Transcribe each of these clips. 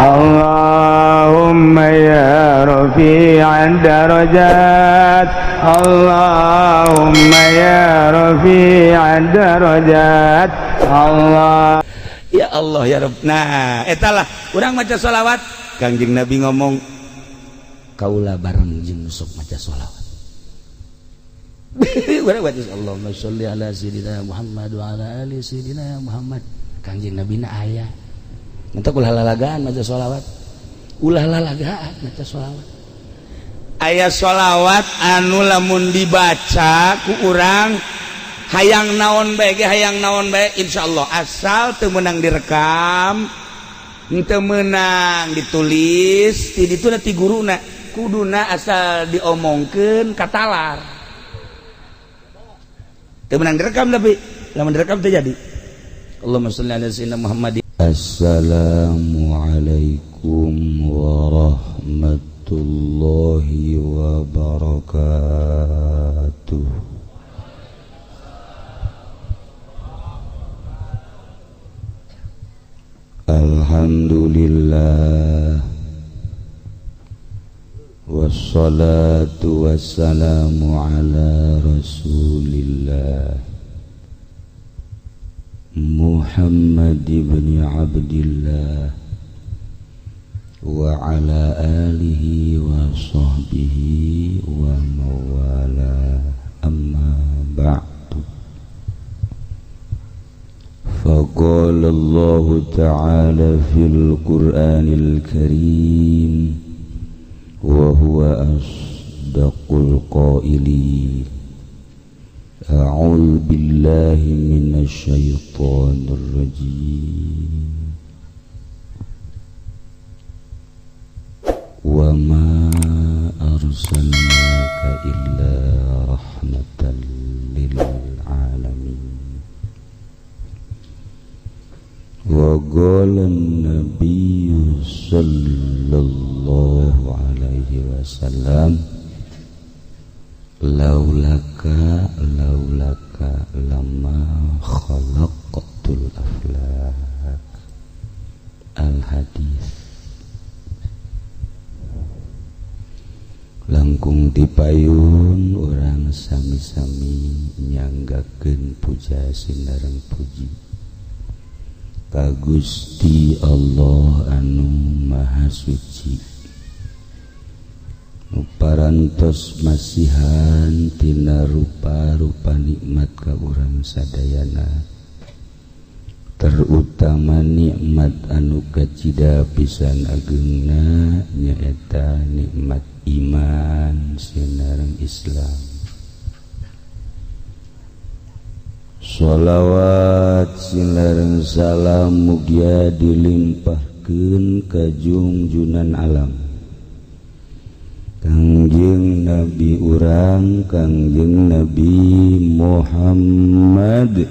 Allahumma ya rafi'ad darajat Allahumma ya rafi'ad darajat Allah ya Allah ya Rabb. Nah etalah urang maca sholawat. Kangjeng Nabi ngomong kaula bareng jeung sok maca sholawat. Urang baca Allahumma sholli ala sayyidina Muhammad wa ala ali sayyidina Muhammad. Kangjeng Nabi na aya. Mentak ulah lalagaan maca sholawat. Ulah lalagaan maca sholawat. Aya sholawat anu lamun dibaca ku urang hayang naon bae ge, hayang naon bae, insyaallah asal teu meunang direkam, teu meunang ditulis ti ditu ti guruna, kuduna asal diomongkeun katalar. Teu meunang direkam, tapi lamun direkam teu jadi. Allahumma sholli ala sayyidina Muhammad. Assalamualaikum warahmatullahi wabarakatuh. Alhamdulillah wassalatu wassalamu ala rasulillah Muhammad ibn Abdillah wa ala alihi wa sahbihi wa mawala, amma ba'du. Faqala Allah ta'ala fil Qur'anil Karim wa huwa asdaqul qailin. A'udzu billahi minasy syaithanir rajim. Wa ma arsalnaka illa rahmatan lil alamin. Wa qala an-nabiyyu sallallahu alaihi wasallam laulaka laulaka lama khalaqtul aflak. Al hadis. Langkung dipayun urang sami-sami nyanggakeun puja sinareng puji ka Gusti Allah anu Maha Suci. Parantos masihan tina rupa-rupa nikmat ka urang sadayana, terutama nikmat anu kacida pisan agengna nyaeta nikmat iman sinareng Islam. Sholawat sinareng salam mugia dilimpahkeun ka junjunan alam Kangjeng Nabi urang, Kangjeng Nabi Muhammad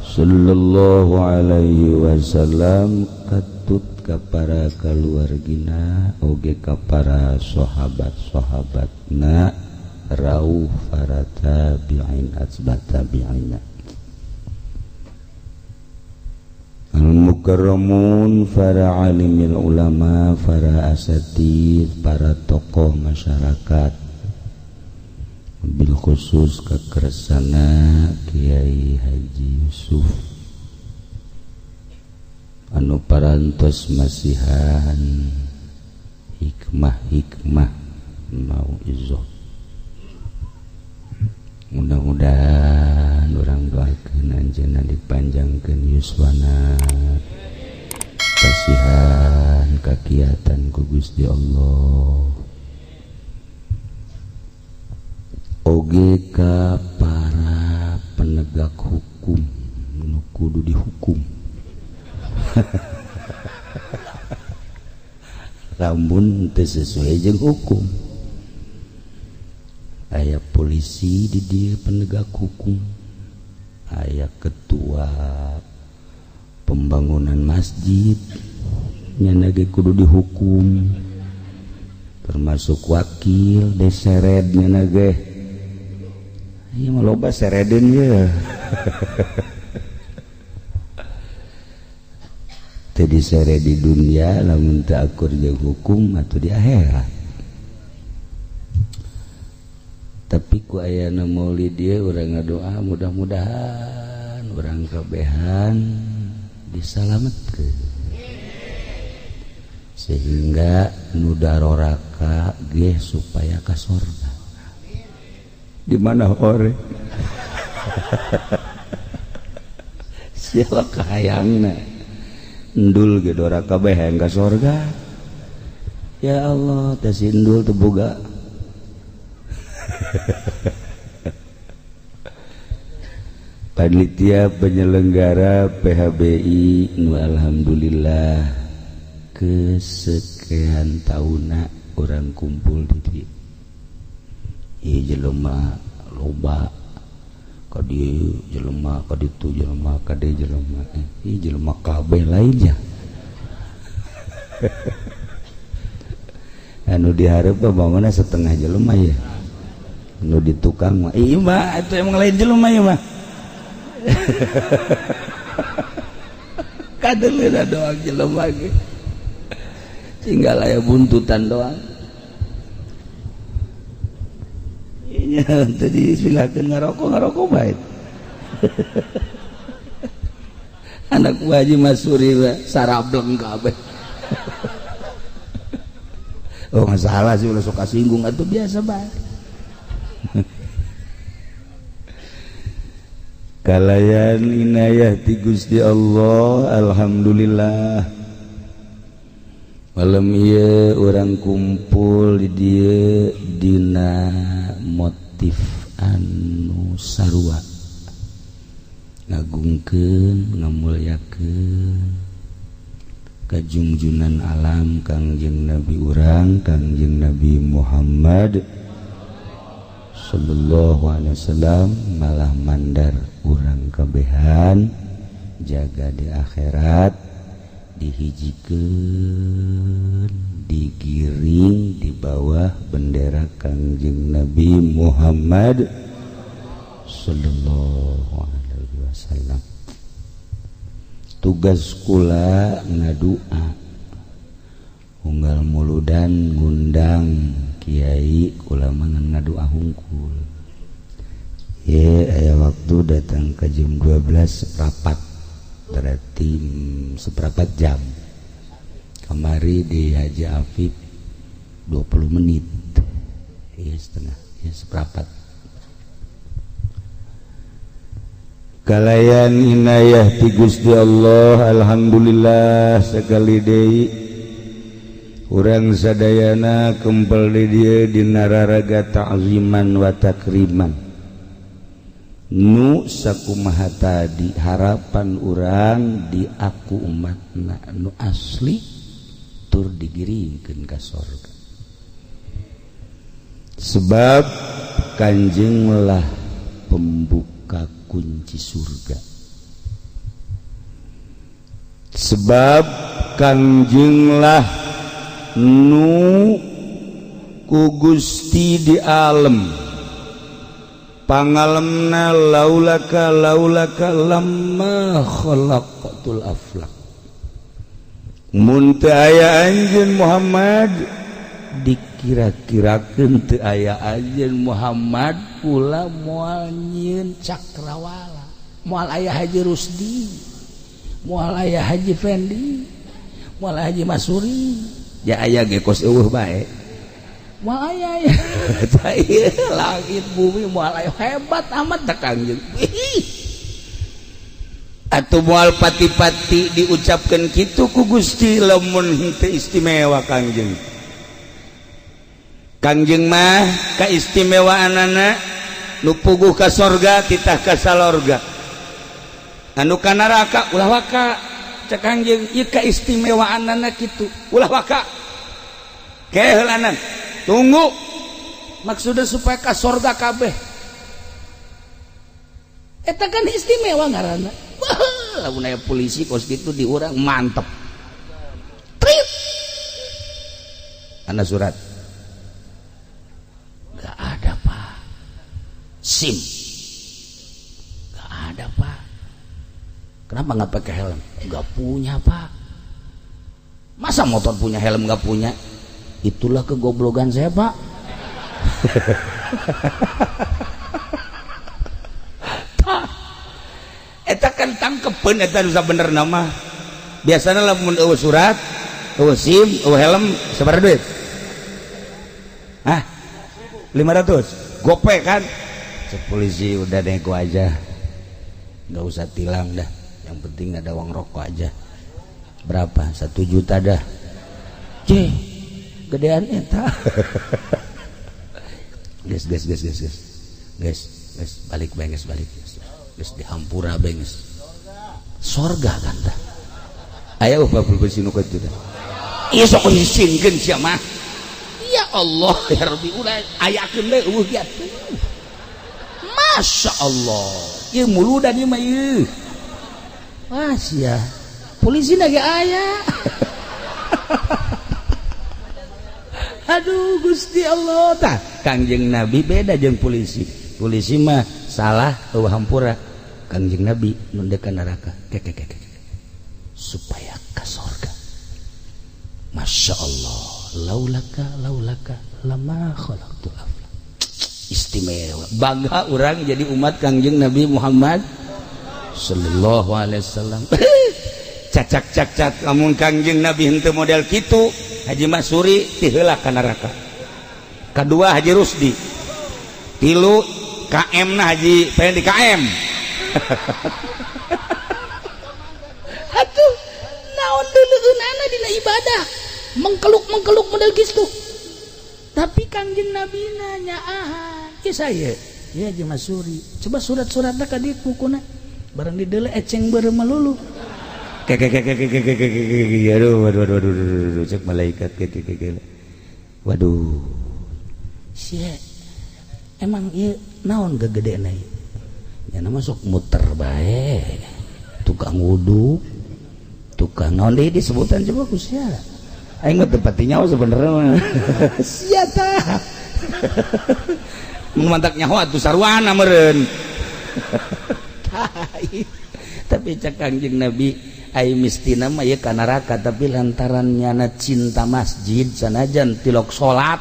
sallallahu alaihi wasallam, katut ka para kaluargina oge ka para sahabat-sahabatna rauh para tabi'in atsba tabi'ina. Al-mukarramun, para alimil ulama, para asatid, para tokoh masyarakat, bil khusus kekersana Kiai Haji Yusuf anu parantos masihan hikmah-hikmah mauizah. Mudah-mudahan orang doakeun anjeunna dipanjangkeun yuswana, kasihan kakiatan ku Gusti Allah. Oge ka para penegak hukum nu kudu dihukum. Lamun teu sesuai jeung hukum. Aya polisi di dieu penegak hukum, aya ketua pembangunan masjid nyana ge kudu dihukum, termasuk wakil deseret nyana ge. Ieu mah loba seredeun ye. Teu disere di dunia lamun teu akur jeung hukum atau di akhirat. Tapi ku ayana maulid ieu urang ngadoa mudah-mudahan urang kabehan disalametkeun sehingga nu daroraka ge supaya ka sorga. Di mana hore? Siapa kahayangna? Endul ge doraka kabeh hayang ka sorga. Ya Allah, teh si endul teu boga. Panitia penyelenggara PHBI nu alhamdulillah kesekian tahunna urang kumpul di dieu. Ieu jelema loba ka dieu, jelema ka ditu, jelema ka dieu, jelema ieu jelema kabeh lainnya. Anu dihareup bangunna setengah jelema ya. Nu di tukang mah ieu mah atuh emang lain jelema ieu mah. Kadeleuna doang jelema ge. Tinggal aya buntutan doang. Nya tadi silakan ngarokok bae. Anak Bu Haji Masuri sarableng kabeh. Oh masalah sih ulah sok kasinggung atuh biasa bae. Kalayan inayah ti Gusti Allah, alhamdulillah. Malam ieu urang kumpul di dieu dina motif anu sarua, ngagungkeun ngamulyakeun kajungjunan alam Kangjeng Nabi urang Kangjeng Nabi Muhammad sallallahu alaihi wasallam, malah mandar urang kabehan jaga di akhirat, dihijikeun digiring di bawah bendera Kangjeng Nabi Muhammad sallallahu alaihi wasallam. Tugas kula ngadua unggal muludan ngundang kiai kula mah ngadua hungkul. Ye aya waktu datang ke jam 12 seperempat, berarti seperempat jam. Kemari di Haji Afif 20 menit. Iya setengah, ya seperempat. Kalayan inayah ti Gusti Allah, alhamdulillah sekali deui urang sadayana kempel di dieu dina raraga ta'ziman wa takriman. Nu sakumaha tadi harapan urang di aku umatna nu asli tur digiringkeun ka sorga. Sebab Kanjeng lah pembuka kunci surga. Sebab Kanjeng lah nu ku Gusti di alam pangalemna laulaka laulaka lamma khalaqatul aflak. Mun teu aya anjeun Muhammad, dikira-kirakeun teu aya anjeun Muhammad pula moal nyieun cakrawala, moal aya Haji Rusdi, moal aya Haji Fendi, moal Haji Masuri, ya aya ge kos eueuh bae. Moal aya ya. Langit bumi moal aya, hebat amat da Kangjeng. Atuh moal pati-pati diucapkeun kitu ku Gusti lamun henteu istimewa Kangjeng. Kangjeng mah kaistimewaanana nu puguh ka sorga titah ka salorga, anu ka neraka ulah waka. Cek Kangjeng ieu kaistimewaanana kitu, ulah waka keheulanan tunggu, maksudnya supaya ka sorga kabeh. Eta kan istimewa ngaranna. Lamun aya polisi kos kitu di urang mantep. Trip. Ana surat. Gak ada, Pak. SIM. Gak ada, Pak. Kenapa nggak pakai helm? Gak punya, Pak. Masa motor punya helm nggak punya? Itulah kegoblogan saya, Pak. Eta kan tangkepeun eta nu sabenerna mah. Biasana lamun eueuh surat, eueuh SIM, eueuh helm, sabaraha duit? Hah? 500. Gope kan? Cek polisi udah nego aja. Nggak usah tilang dah. Yang penting ada uang rokok aja. Berapa? 1 juta dah. Cih, gedean eta. Guys, guys, guys, guys, guys. Guys, guys, balik bae geus balik. Geus dihampura bae geus. Sorga kan tah. Aya eueuh polisi nu kitu teh. Ieu sok disinkeun sia mah. Ya Allah, ya Rabbi, ulah ayakeun deui eueuh ge atuh. Masya Allah. Ieu muludan ieu mah ieu. Wah sia. Polisi ge aya. Aduh Gusti Allah tah. Kangjeng Nabi beda jeung polisi. Polisi mah salah eueuh hampura. Kangjeng Nabi nundek ka neraka. Kek. Supaya ka sorga. Masya Allah. Laulaka laulaka lama khalaqtul afla. Istimewa. Bangga orang jadi umat Kangjeng Nabi Muhammad sallallahu alaihi wasallam. Cacak cacak lamun Kangjeng Nabi henteu model kitu, Haji Masuri ti heula ka neraka. Kadua Haji Rusdi. Tilu KM na Haji Fendi KM. Atuh naon deuleueunana dina ibadah. Mengkeluk-mengkeluk model kitu. Tapi Kangjeng Nabi nanya aha, ieu saya, ieu Haji Masuri. Coba surat-suratna ka dieu kukuna. Barang dideuleu eceng beureum melulu. Aduh, aduh, aduh, aduh, aduh, cek malaikat kek. Waduh. Sia. Emang ieu naon gegedena ieu? Nya masuk muter bae. Tukang wudu, tukang naon deui disebutan coba ku sia. Aing mah teu pati nyaho sebenarnya mah. Sia tah. Mun mantak nyaho atuh sarwana meureun. Tapi cek Kangjeng Nabi ai mistina mah ieu ka neraka, tapi lantaran nyana cinta masjid sanajan tilok salat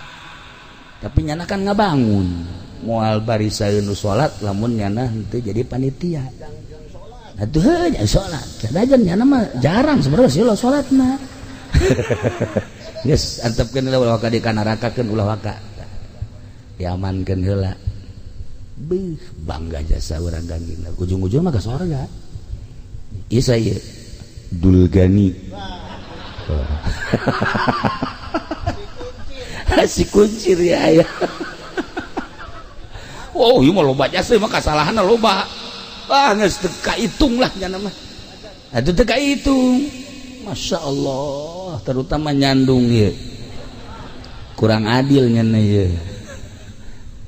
tapi nyana kan ngabangun moal barisaeun nu salat lamun nyana henteu jadi panitia. Atuh heuh salat sanajan nyana mah jarang sebenarnya sih lo salatna. Geus antepkeun heula ulah waka di ka nerakakeun ulah waka. Diamankeun heula. Beuh bangga jasa urang Kangjeng Nabi. Ujung-ujung mah ka sorga. Ieu saya Dulgani. Si kuncir ya aya. Wow, ieu mah loba jasa mah kasalahanna loba. Ah geus teu kaitung lah nya mah. Atuh teu kaitung. Masya Allah, terutama nyandung ieu. Kurang adil nya ieu.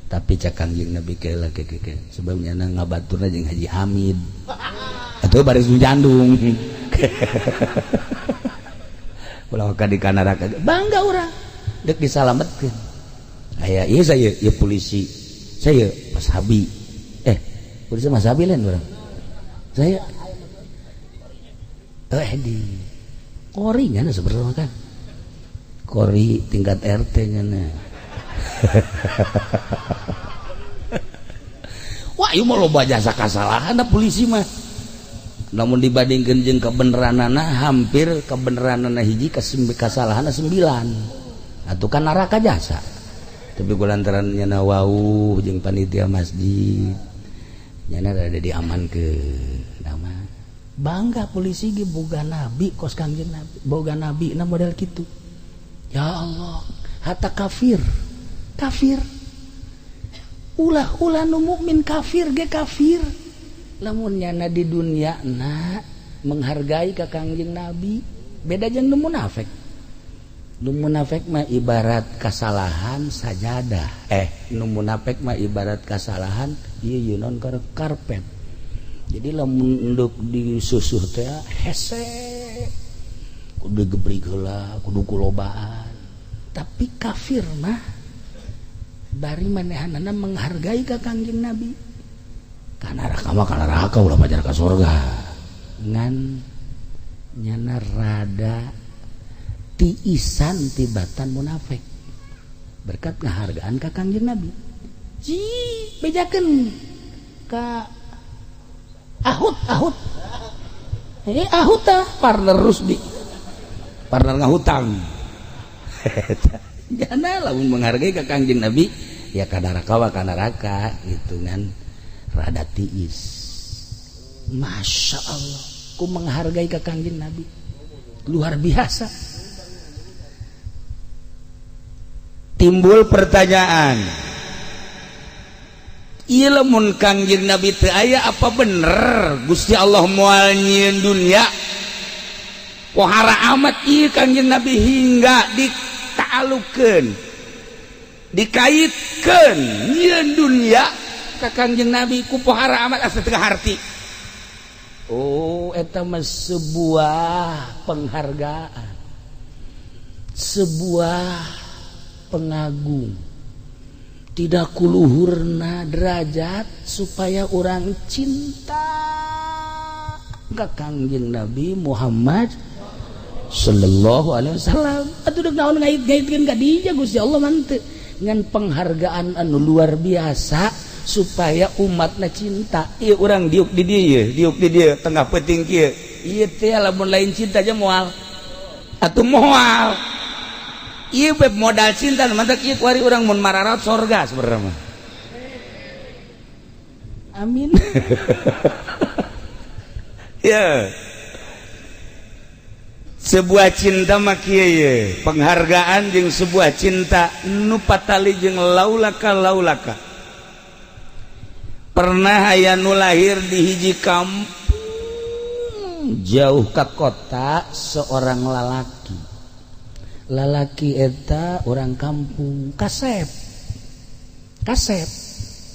Tapi cak Kangjeng Nabi keula ke sebab nyana ngabaturna jeung Haji Hamid. Atuh baris nu jandung. Ulah ka di neraka. Bangga urang. Deuk disalametkeun. Aya ieu saya ieu polisi. Saya Mas Habi. Polisi Mas Habi lain urang. Saya di kori nya sebenarnya kan. Kori tingkat RT nya. Wah, ieu mah loba jasa kasalahan polisi mah. Namun dibandingkan jeung kebenaranana hampir kebenaranana hiji kasalahanna 9. Atuh kan neraka jasa. Tapi kulantaran nyana wauh jeung panitia masjid. Nyana rada diamankeun. Nama bangga polisi ge boga nabi kos Kangjeng Nabi, boga nabi na model kitu. Ya Allah, hatta kafir. Kafir. Ulah-ulah nu mukmin kafir ge kafir. Lamun nyana di dunia na menghargai ka Kangjeng Nabi, beda jeung nu munafik. Nu munafik mah ibarat kasalahan sajadah. Nu munafik mah ibarat kasalahan ieu ieu non karpet. Jadi lamun endek disusuh teh hese. Kudu gebrig heula, kudu kulobaan. Tapi kafir mah bari manehanana menghargai ka Kangjeng Nabi. Ka neraka mah ka neraka ulah pajar ka surga. Ngan nyana rada Tiisan tibatan munafik berkat ngahargaan ka Kangjeng Nabi. Ji bejakeun ka ahut ahut. Ahut tah partner Rusdi. Partner ngahutang. Jana lamun menghargai ka Kangjeng Nabi ya ka neraka wa ka neraka gitu kan rada tiis. Masya Allah, ku menghargai ka Kangjeng Nabi luar biasa. Timbul pertanyaan, ieu lamun Kangjeng Nabi teu aya apa bener Gusti Allah moal nyieun dunya? Pohara amat ieu Kangjeng Nabi hingga ditaalukeun, dikaitkeun nyieun dunya ka Kangjeng Nabi ku pohara amat asa teu harti. Oh, eta mah sebuah penghargaan, sebuah pengagung, tidak kuluhurna derajat supaya orang cinta ka Kangjeng Nabi Muhammad sallallahu alaihi wasallam. Atuh deuk naon ngait-ngaitkeun ka dinya Gusti Allah mah teu ngan penghargaan anu luar biasa supaya umatna cinta. Ieu urang diuk di dieu, diuk di dieu tengah peuting kieu. Ieu teh lamun lain cinta aja moal. Atuh moal. Ieu beb modal cinta mantak ieu kuari urang mun mararat sorga sebenarnya mah. Amin. Ya. Sebuah cinta mah kieu ye, penghargaan jeung sebuah cinta nu patali jeung laulaka laulaka. Pernah aya nu lahir di hiji kampung jauh ke kota, seorang lalaki. Lalaki eta orang kampung kasep. Kasep.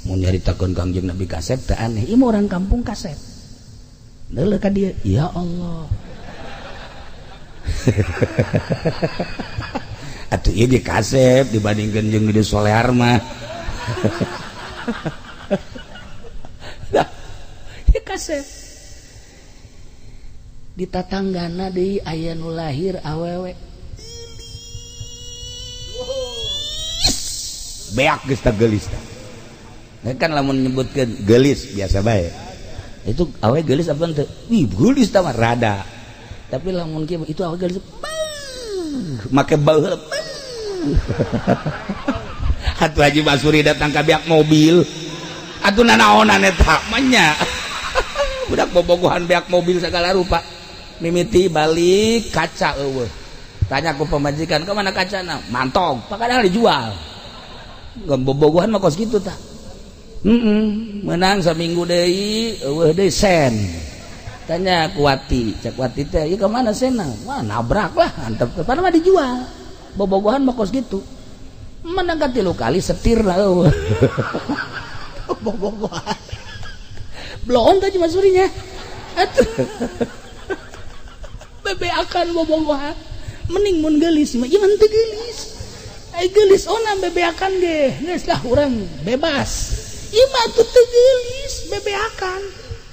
Mun nyaritakeun Kangjeng Nabi kasep teh aneh. Ieu mah orang kampung kasep. Deuleu ka dieu, ya Allah. Atuh ieu ge kasep dibandingkeun jeung gede solear mah. Ya kasep. Di tatanggana deui aya nu lahir awewe. Beak geus teh geulis tah. Kan lamun nyebutkeun geulis biasa bae. Itu awe geulis apa henteu? Ih, geulis tah mah rada. Tapi lamun kieu itu awe geulis. Make baheula. Atuh Haji Basuri datang ka beak mobil. Atuh nanaonan eta mah nya. Budak bobogohan beak mobil segala rupa. Mimiti balik kaca eueuh. Tanya ku pamajikan, "Ke mana kacana?" Mantog, pakadahal dijual. Bobogohan mah kos kitu tah. Menang saminggu deui eueuh deui sen. Tanya ku Wati, cek Wati teh, "Ieu ka mana senna?" Wah, nabrak lah, antep padahal mah dijual. Bobogohan mah kos kitu. Menang ka 3 kali setir lah eueuh. Bobogohan. Bloon teh Masurinya. Atuh. Bebeakan bobogohan. Mending mun geulis mah ieu mah teu geulis. Ai geulis ona bebeakan ge, geus lah urang bebas. Ieu mah atuh teu geulis, bebeakan.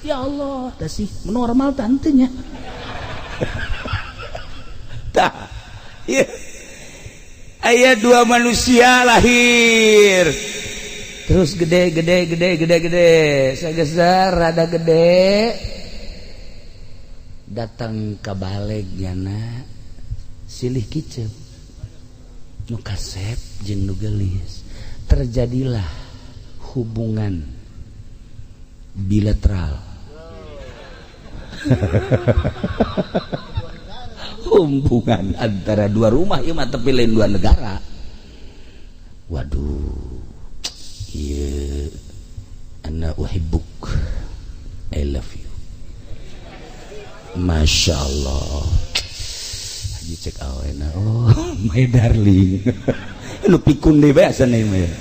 Ya Allah, tah sih normal tantenya. Tah. Ieu aya dua manusia lahir. Terus gede gede gede gede gede, sageser rada gede. Datang ka baleg nyana silih kicep. Nu kasep jeung nu geulis. Terjadilah hubungan bilateral. Hubungan antara dua rumah ieu mah tapi lain dua negara. Waduh. Ieu ana uhibbuk. I love you. Masya Allah. Haji cek awena, oh my darling. Lu pikun deh biasa nih mah.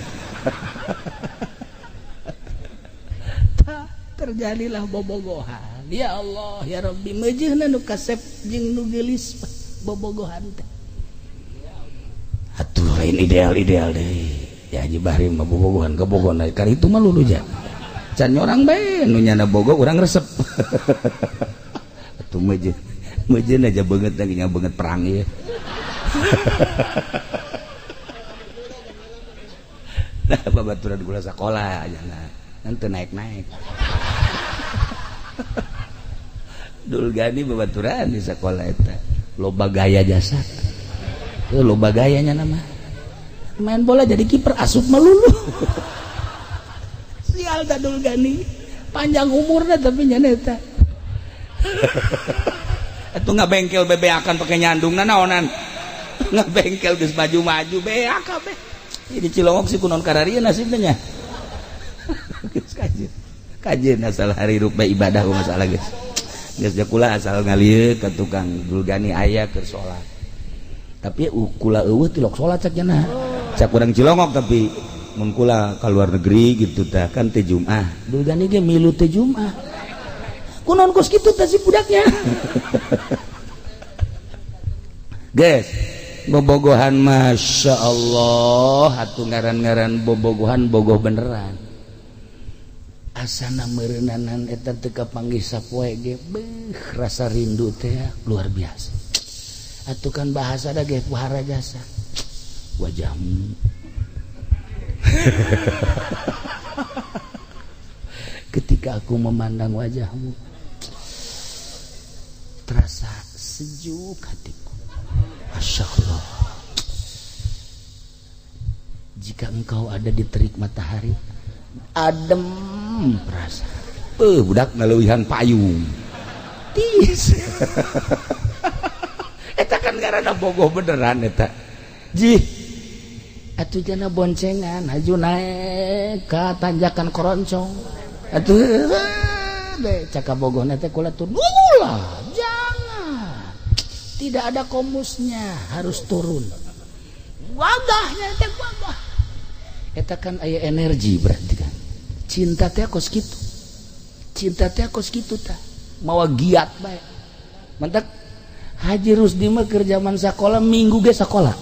Terjadilah bobogohan. Ya Allah ya Rabbi, meujeuhna nu kasep jeung nu geulis bobogohan teh. Atuh lain ideal-ideal deui. Ya Haji Bahri mah bobogohan kebogohan kali itu mah luluja. Can nyorang bae nu nyana bogo urang resep. Atuh meujeuh. Meujeuh aja banget lagi nya banget perang ieu. Nah, babaturan gula sekolah aja nah. Nanti naik-naik. Dulgani babaturan di sekolah eta. Loba gaya jasa. Loba gayanya nama. Main bola jadi kiper asup melulu. Sial ta Dulgani. Panjang umurna tapi nya eta. Atuh ngabengkel bebeakan pake nyandungna naonan. Ngabengkel geus maju-maju beak kabeh. Di Cilongok sih kunon kararia nasibnya nya. Geus kajeun. Kajeun asal hari hirup bae ibadah ku masalah geus. Geus kula asal ngalieu ka tukang Dulgani aya keur salat. Tapi kula eueuh tilok salat cak cenah. Cak urang Cilongok tapi mun kula ka luar negeri gitu tah kan teh Jumat. Dulgani ge milu teh Jumat. Kunon kos kitu tah si budaknya. Geus bobogohan Masya Allah atuh ngaran-ngaran bobogohan bogoh beneran asana meureunnanan eta teu kapanggih sapoe ge beuh rasa rindu teh luar biasa atuh kan bahasa da ge pohara jasa wajahmu ketika aku memandang wajahmu terasa sejuk hatiku. Masya Allah, jika engkau ada di terik matahari adem perasa. Budak ngaleuwihan payung tis. Eta kan karena bogoh beneran eta jih atuh jana boncengan haju naik ka tanjakan koroncong atuh deh caka bogohna teh kula turun ulah jangan, tidak ada komusnya, harus turun. Wagahnya teh wagah. Eta kan aya energi berarti kan. Cinta teh kos kitu. Cinta teh kos kitu tah. Mawa giat bae. Mantak Haji Rusdi mah keur zaman sakola minggu ge sakola.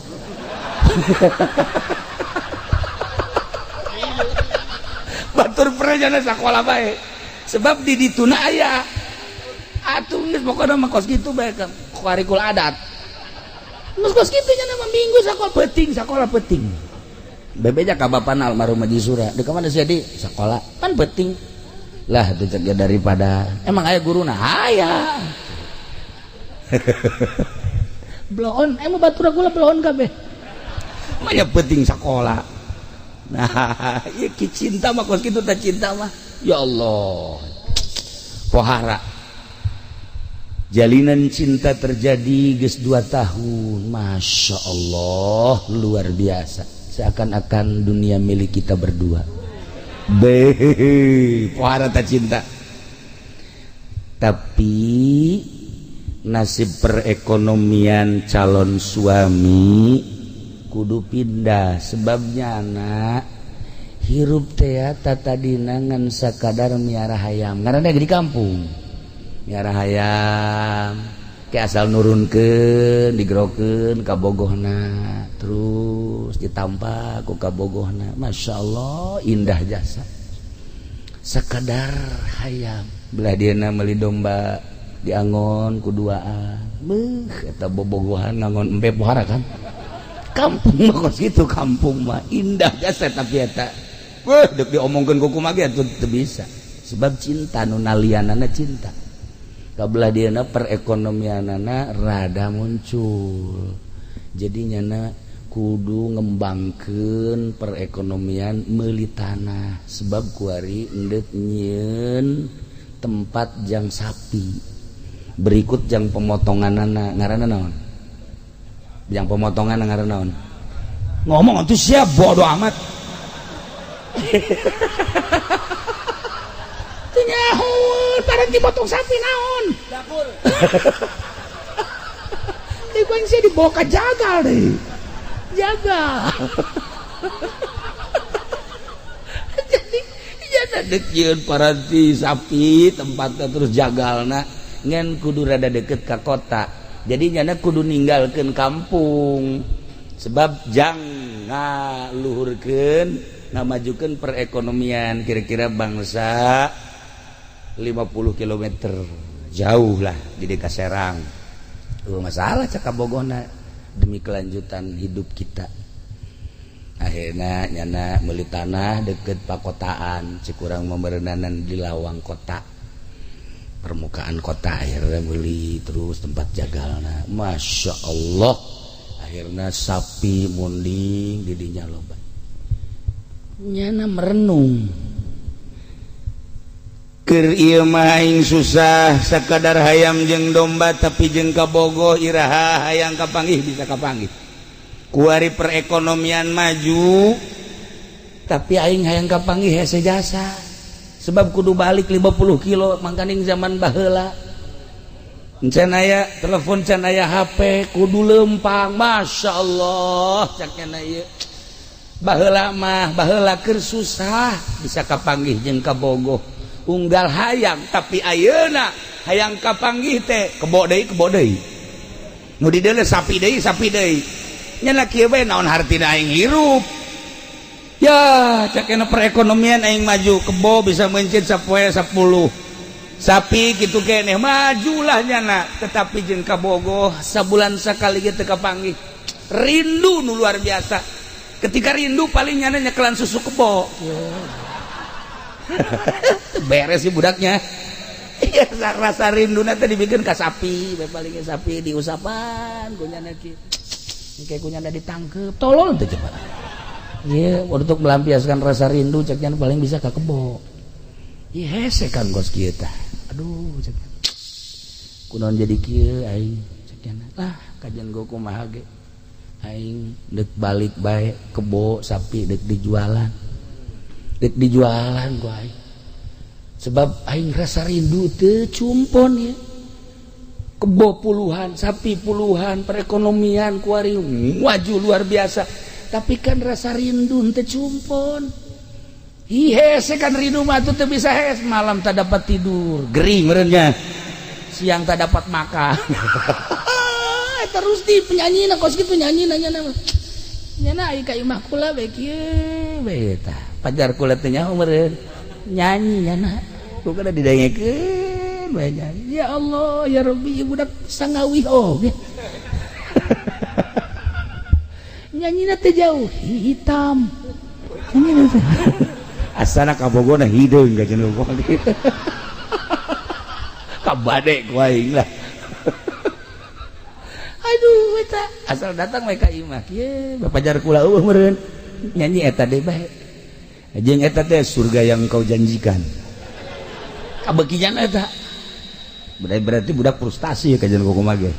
Batur perjana sakola bae. Sebab di dituna aya. Atuh geus pokona mah kos kitu bae kan. Kuarikul adat geus kos kitu nya nama minggu sakola peuting, sakola peuting. Bebeja ka bapana almarhum Haji Sura, di mana sia di sakola pan peuting. Lah teu cek daripada emang aya guruna aya. Bloon emang batur gula bloon kabeh. Manya peuting sakola. Nah, ieu ki cinta mah kos kitu tah cinta mah. Ya Allah. Pohara. Jalinan cinta terjadi geus 2 tahun. Masya Allah, luar biasa. Seakan-akan dunia milik kita berdua. Beh, pohara tak cinta. Tapi nasib perekonomian calon suami kudu pindah. Sebabnya anak hirup teh tatadina ngan sakadar miara hayam. Karena di kampung miara hayam ke asal nurunkeun digerokeun ka bogohna terus ditampa ku ka bogohna. Masya Allah indah jasa sakadar hayam belah dieuna meuli domba diangon ku duaan beuh eta bobogohan ngangon empe pohara kan kampung mah kos kitu kampung mah indah jasa tapi eta weuh deuk diomongkeun ku kumaha ge atuh teu bisa sebab cinta nu nalianana cinta kabelah dieuna perekonomianana rada muncul jadi nyana kudu ngembangkeun perekonomian meuli tanah sebab kuari endek nyieun tempat jang sapi berikut jang pemotonganana ngaranna naon jang pemotongan ngaranna naon ngomong atuh sia bodoh amat. Nyaho parang dipotong sapi naon dapur. Ieu sih dibawa ka jagal deh. Jagal. Jadi ya dek yeun paranti sapi tempatnya terus jagalna ngan kudu rada deket ka kota. Jadi nyana kudu ninggalkeun kampung. Sebab jang ngaluhurkeun ngamajukeun perekonomian kira-kira bangsa 50 km jauh lah di Deka Serang. Masalah cak kabogona. demi kelanjutan hidup kita. Akhirnya nyana meuli tanah deket pakotaan, cek urang memerenanan di lawang kota, permukaan kota. Akhirnya beli terus tempat jagalna, Masya Allah, akhirnya sapi munding didinya loba. Nyana merenung, Keur ieu mah aing susah sakadar hayam jeung domba, tapi jeung kabogoh iraha hayang kapanggih bisa kapanggih. Kuari perekonomian maju, tapi aing hayang kapanggih hese jasa, sebab kudu balik 50 kilo. Mangkaning zaman baheula can aya telepon, can aya HP, kudu lempang. Masya Allah, cak nyana, ieu baheula mah, baheula keur susah bisa kapanggih jeung kabogoh unggal hayang, tapi ayeuna hayang kapanggih teh kebo deui, kebo deui, nu di dieu sapi deui, sapi deui. Nya kieu bae, naon hartina aing hirup ya? Cek perekonomian aing maju, kebo bisa mencit sapoe 10 sapi gitu keneh, majulah nyana, tetapi jeung kabogoh sabulan sekali gitu kapanggih, rindu nu luar biasa. Ketika rindu paling nyana nyekelan susu kebo, beres sih budaknya. Iya, rasa rindu nanti dibikin ke sapi, palingnya sapi diusapan ku nyana ki, kayak ku nyana ditangkep. Tolol tuh coba. Iya, untuk melampiaskan rasa rindu cek nyana paling bisa ke kebo. Iya, hese kan kos kita. Aduh, cek nyana, kunaon jadi kieu aing, cek nyana lah. Kajian gua kumaha ge aing dek balik bae, kebo sapi dek dijualan, dek dijualan gua aing, sebab aing rasa rindu teu cumpon ya. Kebo puluhan, sapi puluhan, perekonomian kuari maju luar biasa, tapi kan rasa rindu teu cumpon. Ih, hese kan rindu mah tuh teu bisa hes. Malam tak dapat tidur, gering merenya, siang tak dapat makan. Terus di penyanyi na kos kitu, nyanyi nanya nama nyana ai ka imah kula bae kieu bae. Tah, pajar kula teh nyaho meureun nyanyi nyana ku kada didengekeun bae nyanyi. Ya Allah ya Rabbi, budak sangawih oge nyanyina teh jauh hitam nyanyi teh. Asana kabogona hideung ka cenah, kabade ku aing lah. Aduh, eta asal datang we ka imah kieu, bapajar kula eueuh meureun nyanyi eta deui bae, jeung eta teh surga yang kau janjikan. Kabekian eta. Berarti budak frustasi ya kajian kumaha ge.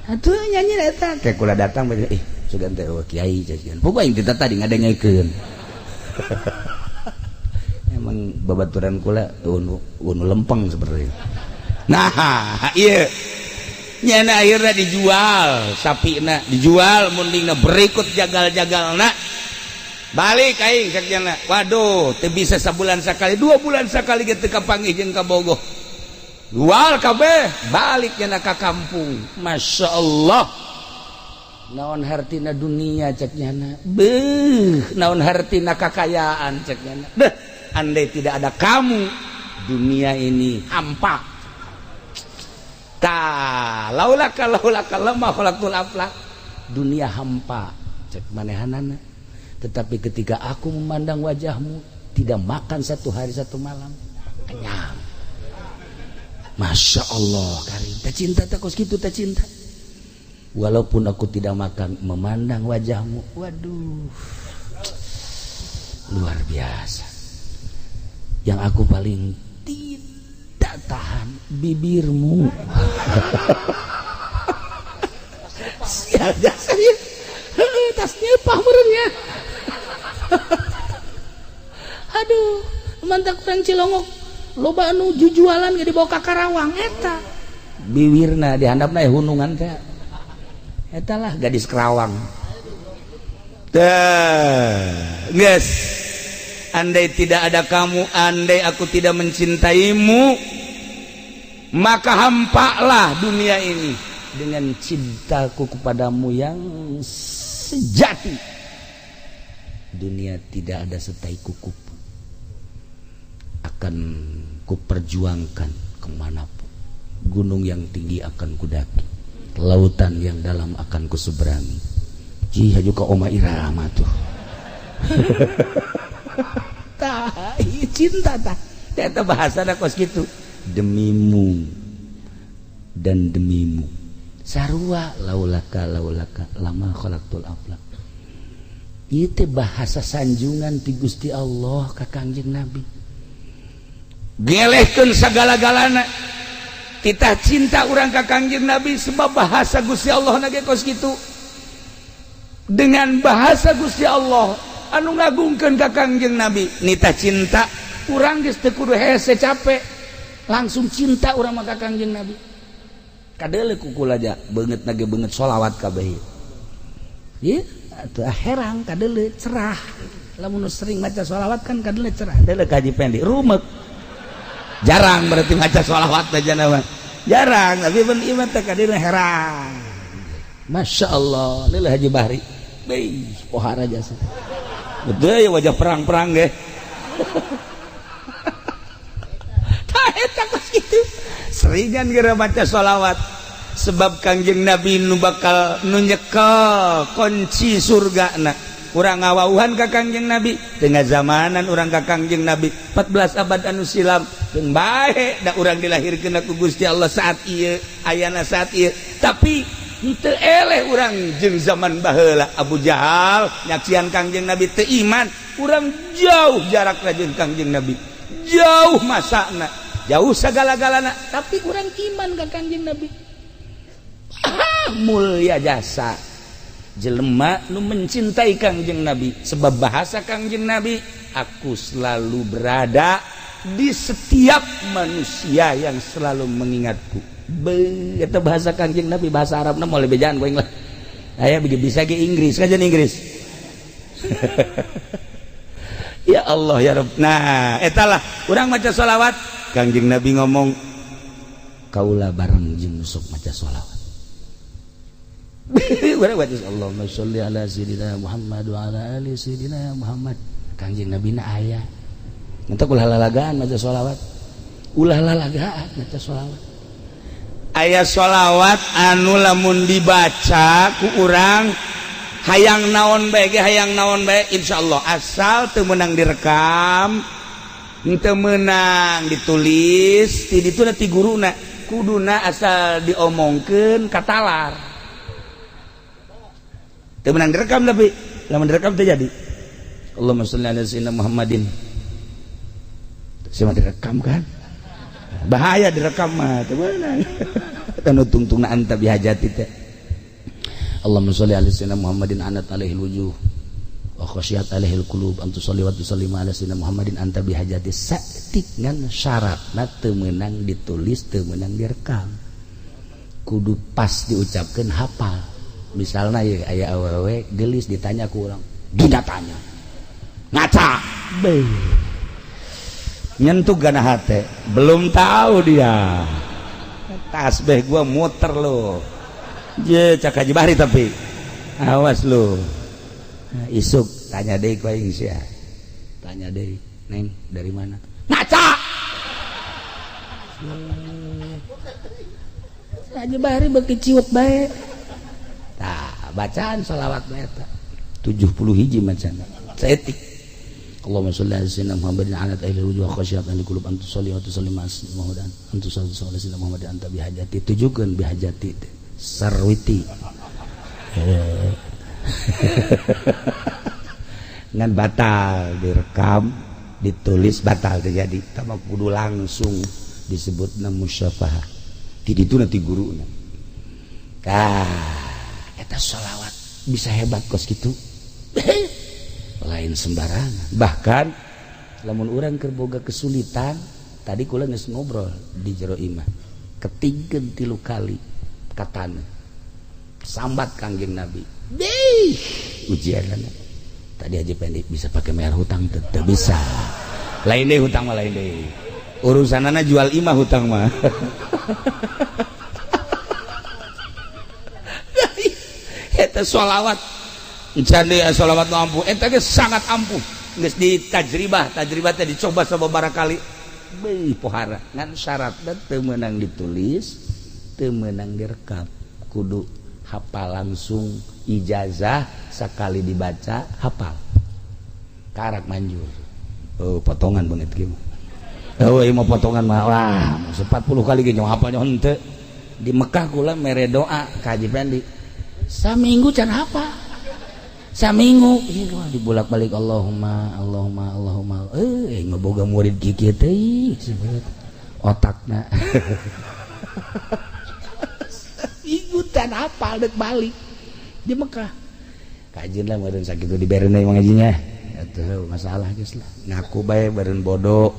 Atuh nyanyi eta kayak kula datang bae, ih sugan teh eueuh kiai jajan, pokoknya aing teh tadi ngadengekeun. Emang babaturan kula unu unu lempeng seperti itu. Nah, iya, nyana akhirnya dijual sapi na, dijual mundingna berikut jagal-jagalna. Balik aing cek nyana, waduh, teu bisa sabulan sekali, 2 bulan sekali gitu kapanggih jeung kabogoh. Jual kabeh, balik nyana ka kampung. Masya Allah, naon hartina dunia, cek nyana. Beuh, naon hartina kakayaan, cek nyana. Deh, andai tidak ada kamu, dunia ini hampa. Ta laulaka laulaka lama khalaqtul aflak. Dunia hampa cek manehanana, tetapi ketika aku memandang wajahmu, tidak makan satu hari satu malam kenyang. Masya Allah karim, tak cinta tak kos gitu, tak cinta. Walaupun aku tidak makan, memandang wajahmu, waduh, luar biasa. Yang aku paling tidak tahan bibirmu. Sial jasa ya, tas nyepah merenya. Aduh, mantap. Kurang Cilongok loba anu jujualan ge dibawa ka Karawang eta. Biwirna dihandapna hunungan teh, eta lah gadis Kerawang. Teh geus, andai tidak ada kamu, andai aku tidak mencintaimu, maka hampalah dunia ini. Dengan cintaku kepadamu yang sejati, dunia tidak ada setai kuku pun akan kuperjuangkan. Kemanapun gunung yang tinggi akan kudaki. Lautan yang dalam akan kuseberangi. Jih juga Oma Irama tuh. Tah, cinta tah. Eta bahasana kos kitu. Demimu dan demimu. Sarua laulaka laulaka lama khalaqtul aflak. Ieu teh bahasa sanjungan ti Gusti Allah ka Kangjeng Nabi. Gelehkeun sagala-galana. Titah cinta urang ka Kangjeng Nabi sebab bahasa Gusti Allah na ge kos kitu. Dengan bahasa Gusti Allah anu ngagungkeun ka Kangjeng Nabi, nitah cinta urang geus teu kudu hese capek, langsung cinta urang mah ka Kangjeng Nabi. Kadeuleu ku kula aja beungeut na ge beungeut sholawat kabeh. Ieu atuh herang kadeuleu cerah. Lamun sering maca sholawat kan kadeuleu cerah. Deuleu ka Haji Pendi rumek. Jarang berarti maca sholawat aja nama. Jarang, tapi ben ieu mah teh kadeuleu herang. Masya Allah, leulah Haji Bahri. Beuh, pohara jasa. Betul ya wajah perang-perang ge. Tah eta kos kitu. Seringan geura maca sholawat. Sebab Kangjeng Nabi nu bakal nu nyekel kunci surgana. Urang ngawauhan ka Kangjeng Nabi tengah zamanan urang ka Kangjeng Nabi 14 abad anu silam teu bae da urang dilahirkeun ku Gusti Allah saat ieu ayana saat ieu tapi henteu eleh urang jeung zaman baheula Abu Jahal nyaksian Kangjeng Nabi teu iman urang jauh jarak jeung Kangjeng Nabi jauh masana jauh sagala-galana tapi urang iman ka Kangjeng Nabi. Mulia jasa jelema nu mencintai Kangjeng Nabi sebab bahasa Kangjeng Nabi aku selalu berada di setiap manusia yang selalu mengingatku. Eta bahasa Kangjeng Nabi bahasa Arabna moal bejaan ku aing lah. Aya bisa ge Inggris kajian Inggris. Ya Allah ya Rabb. Nah, etalah urang maca sholawat Kangjeng Nabi ngomong kaula bareng jeung sok maca sholawat. Allahumma sholli ala sayyidina Muhammad wa ala ali sayyidina Muhammad. Kangjeng Nabi na aya. Entar ulah lalagaan maca sholawat. Ulah lalagaan maca sholawat. Aya sholawat anu lamun dibaca ku urang hayang naon bae ge hayang naon bae insyaallah asal teu meunang direkam, teu meunang ditulis, ti ditu ti guruna kuduna asal diomongkeun katalar. Teu meunang direkam tapi lamun direkam teu jadi. Allahumma sholli ala sayyidina Muhammadin. Siapa direkam kan? Bahaya direkam mah teu meunang. Tanu tungtungna anta bihajati teh. Allahumma sholli ala sayyidina Muhammadin anat alaihi wujuh wa khasyat alaihi qulub antu sholli wa tusallim ala sayyidina Muhammadin anta bihajati. Saeutik ngan syaratna teu meunang ditulis teu meunang direkam. Kudu pas diucapkeun hafal. Misalnya ya aya awewe gelis ditanya ku urang, dina tanya ngaca beuh nyentuh gana hate belum tahu dia tasbih gua muter lo je cak Haji Bahri tapi awas lo. Nah, isuk tanya deui ku aing sia, tanya deui neng dari mana ngaca. Haji Bahri beuki ciut bae. Tah bacaan sholawat eta 70 hiji macana saeutik. Allahumma sholli ala sayyidina Muhammadin ala ahli wujuh khasyat ahli qulub antu sholli wa tusallim ala sayyidina Muhammadin antu sholli ala sayyidina Muhammadin anta bihajati tujukeun bihajati sarwiti. Ngan batal direkam ditulis batal terjadi tama kudu langsung disebutna musyafahah ti ditu nanti guruna. Tah eta sholawat bisa hebat kos gitu lain sembarangan. Bahkan lamun urang keur boga kesulitan tadi kula geus ngobrol di jero imah ketingkeun 3 kali katana sambat Kangjeng Nabi deh ujianana tadi Haji Pendi bisa pakai bayar hutang teu bisa lain deh hutang mah lain deh urusanana jual imah hutang mah. Eta sholawat candi sholawat nu ampuh eta ge sangat ampuh geus ditajribah tajribah teh dicoba sababaraha kali beuh pohara ngan syaratna teu meunang ditulis teu meunang direkam Kudu hafal langsung ijazah, sekali dibaca hafal. Karak manjur. Oh, potongan banget gitu. Oh, ieu mah potongan mah, wah, 40 kali ge hafal henteu. Di Mekah kula mere doa ka Haji Pendi. Saminggu can hafal. Saminggu dibolak-balik, Allahumma, Allahumma, Allahumma. Eh, ngeboga murid kieu teh otakna. Minggu can hafal dek balik di Mekah. Kajian lah meureun sakitu dibereun ngajinya. Atuh masalah geus lah. Ngaku bae beureun bodoh.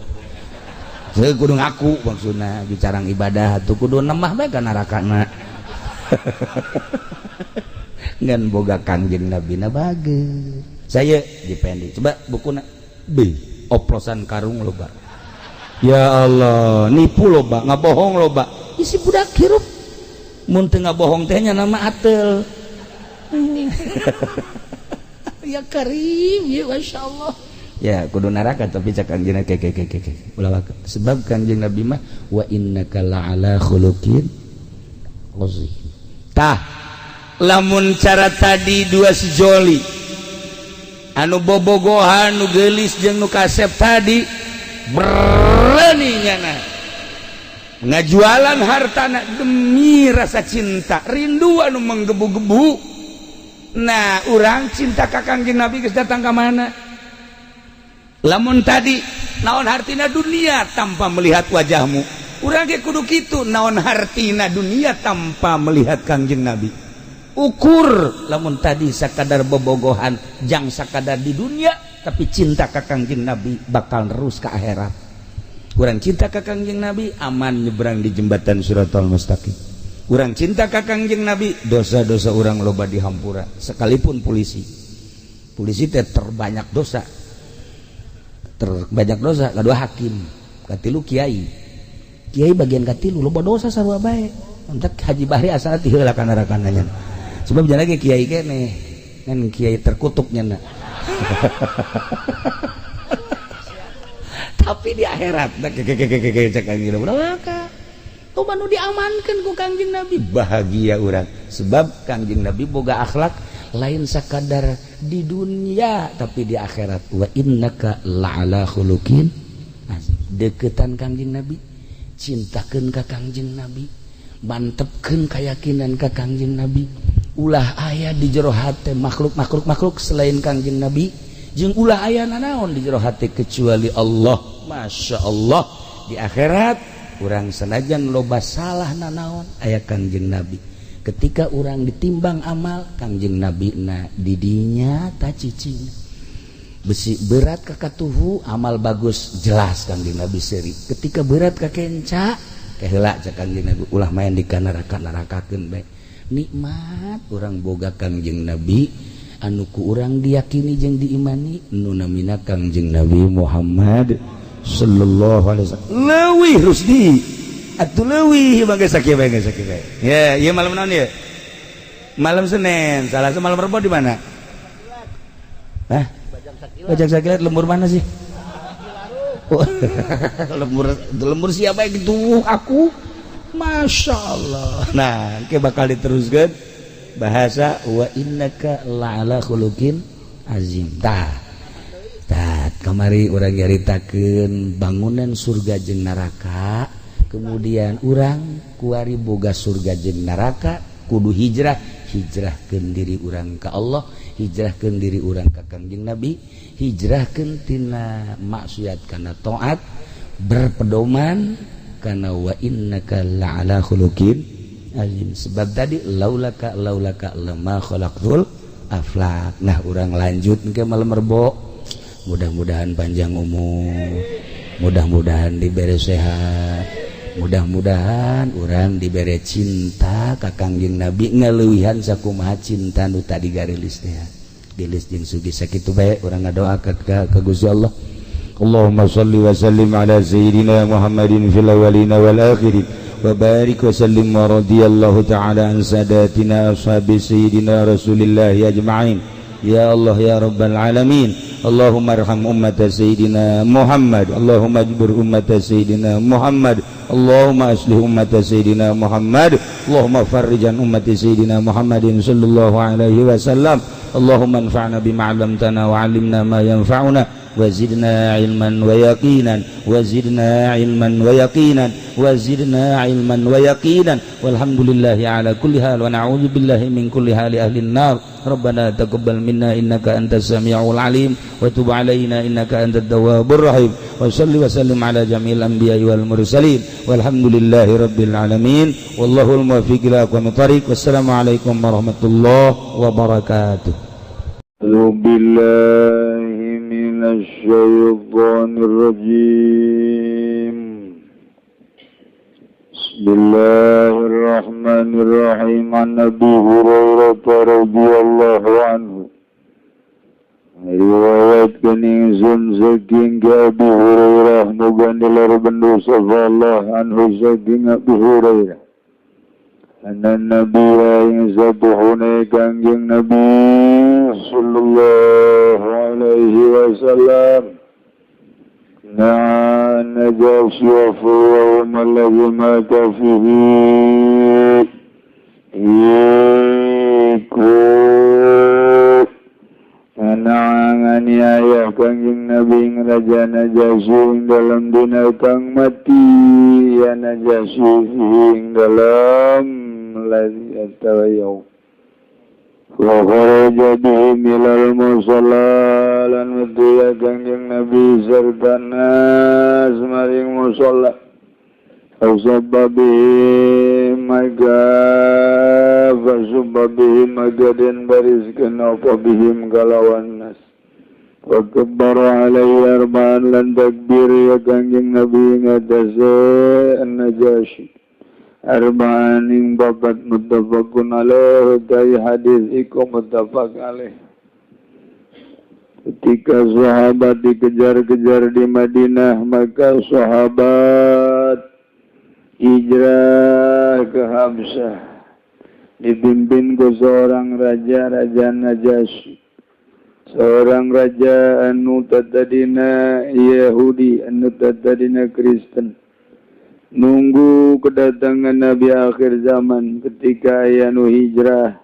Saya kudu ngaku maksudna bicarang ibadah atuh kudu nemah bae ka narakana. Ngan boga Kangjeng Nabi na bager. Saya dipendi. Coba bukuna B oplosan karung loba. Ya Allah, nipu loba, ngabohong loba. Isi budak hirup. Mun teu ngabohong teh nya nama atel. Ya Karim, ya Masya Allah. Ya kudu neraka tapi cak Kangjeng ke ke ke ke. Ulah sebab Kangjeng Nabi mah wa innaka la'ala khuluqin azim. Tah, lamun cara tadi dua sejoli anu bobogohan nu geulis jeung nu kasep tadi berani nyana ngajualan hartana demi rasa cinta rindu anu menggebu-gebu. Nah, urang cinta ka Kangjeng Nabi geus datang ka mana? Lamun tadi naon hartina dunia tanpa melihat wajahmu, urang ge kudu kitu, naon hartina dunia tanpa melihat Kangjeng Nabi. Ukur lamun tadi sakadar bobogohan jang sakadar di dunia, tapi cinta ka Kangjeng Nabi bakal terus ke akhirat. Urang cinta ka Kangjeng Nabi aman nyebrang di jembatan Siratal Mustaqim. Urang cinta ka Kangjeng Nabi, dosa-dosa urang loba dihampura, sekalipun polisi. Polisi teh terbanyak dosa, terbanyak dosa. Kedua hakim, katilu kiai. Kiai bagian katilu loba dosa sarua bae. Entak Haji Bahri asal ti heula kana rakananya, sebab jangan lagi kiai kene kan kiai terkutuknya na. Tapi di akhirat cek Kangjeng Nabi nu diamankan ku Kangjeng Nabi, bahagia urang sebab Kangjeng Nabi boga akhlak lain sakadar di dunia tapi di akhirat. Wa innaka la'ala khuluqin azim. Deketan Kangjeng Nabi, cintakeun ka Kangjeng Nabi, mantepkeun keyakinan ka Kangjeng Nabi. Ulah aya di jero hate makhluk makhluk makhluk selain Kangjeng Nabi, jeung ulah aya nanaon di jero hate kecuali Allah. Masya Allah, di akhirat urang senajan loba salah nanaon aya Kangjeng Nabi. Ketika urang ditimbang amal Kangjeng Nabi na didinya ta cicing besi berat ka katuhu, amal bagus jelas Kangjeng Nabi seri. Ketika berat ka kenca keheula cek Kangjeng Nabi, ulah main di kana neraka, nerakakeun bae. Nikmat urang boga Kangjeng Nabi anu ku urang diyakini jeung diimani nu namina Kangjeng Nabi Muhammad sallallahu alaihi wasallam. Leuwih Rusdi atuh leuwih bangga sakieu bae, sakieu bae. Ya, ieu malam naon ieu? Malam Senin. Salah malam Rebo di mana? Hah? Bajang Sakilat lembur mana sih? Oh, lembur lembur siapa gitu aku? Masya Allah. Nah, ke bakal diteruskan bahasa wa innaka la'ala khuluqin azim. Tah. Tah, kamari urang nyaritakeun bangunan surga jeung neraka, kemudian urang kuari boga surga jeung neraka kudu hijrah, hijrahkeun diri urang ka Allah, hijrahkeun diri urang ka Kangjeng Nabi, hijrahkeun tina maksiat kana taat, berpedoman kana wa innaka la'ala khuluqin azim. Sebab tadi laulaka laulaka lama khalaqtul aflak. Nah, urang lanjut ke malam Rebo. Mudah-mudahan panjang umur, mudah-mudahan diberi sehat, mudah-mudahan urang diberi cinta ka Kangjeng Nabi ngaleuwihan sakumaha cinta nu tadi garilis teh. Gelis jeung sugi sakitu bae urang ngadoa ka Gusti Allah. Allahumma shalli wa sallim ala sayyidina Muhammadin fil awwalin wal akhirin wa barik wa sallim wa radiyallahu ta'ala an sadatina ashabi sayyidina Rasulillah ajma'in. Ya Allah ya Rabbal alamin. Allahumma arham ummata sayyidina Muhammad, Allahumma ajbur ummata sayyidina Muhammad, Allahumma aslih ummata Sayyidina Muhammad. Allahumma farrijan ummati Sayyidina Muhammadin sallallahu alaihi wasallam. Allahumma anfa'na bima 'allamtana wa 'allimna ma yanfa'una wa zidna ilman wa yaqinan wa zidna ilman wa yaqinan wa zidna ilman wa yaqinan. Walhamdulillahi ala kulli hal wa na'udzu billahi min kulli hali ahli an-nar. Rabbana taqabbal minna innaka antas samiul alim wa tub alaina innaka antat tawwabur rahim. Wa salli wa sallim ala jami'il anbiya'i wal mursalin. Walhamdulillahi rabbil alamin. Wallahul muwaffiq ila aqwamit thariq. Wassalamu alaikum warahmatullahi wabarakatuh. بالله من الشيطان الرجيم. بسم الله الرحمن الرحيم. عن أبي هريرة رضي الله عنه, riwayatkeun ingsun saking Abi Hurairah, muga nilar bendu sapa Allah anhu saking Abi Hurairah, anna nabiyya, ing satuhune Kangjeng Nabi sallallahu alaihi wasallam, na'a Najasyi fi yawm alladhi mata fihi, iku nganiaya Kangjeng Nabi ing Raja Najasyi ing dalam dina kang mati ya Najasyi ing dalam ladzi atawa yaum. Wa kharaja bihim ilal musalla, lan metu ya Kangjeng Nabi serta nas maring musalla. Fasabba bihim maka, fasubba bihim maka den bariskeun apa bihim kalawan nas. Wa kabbara alaihi arba'an, lan takbir ya Kangjeng Nabi ngatasé An-Najasyi arba'an ing babat. Muttafaqun alaihi, dari hadis iku muttafaq alaih. Ketika sahabat dikejar-kejar di Madinah, maka sahabat hijrah ke Habsyah, dipimpin ke seorang raja, Raja Najasyi, seorang raja anu tadina Yahudi, anu tadina Kristen, nunggu kedatangan Nabi akhir zaman. Ketika aya nu hijrah,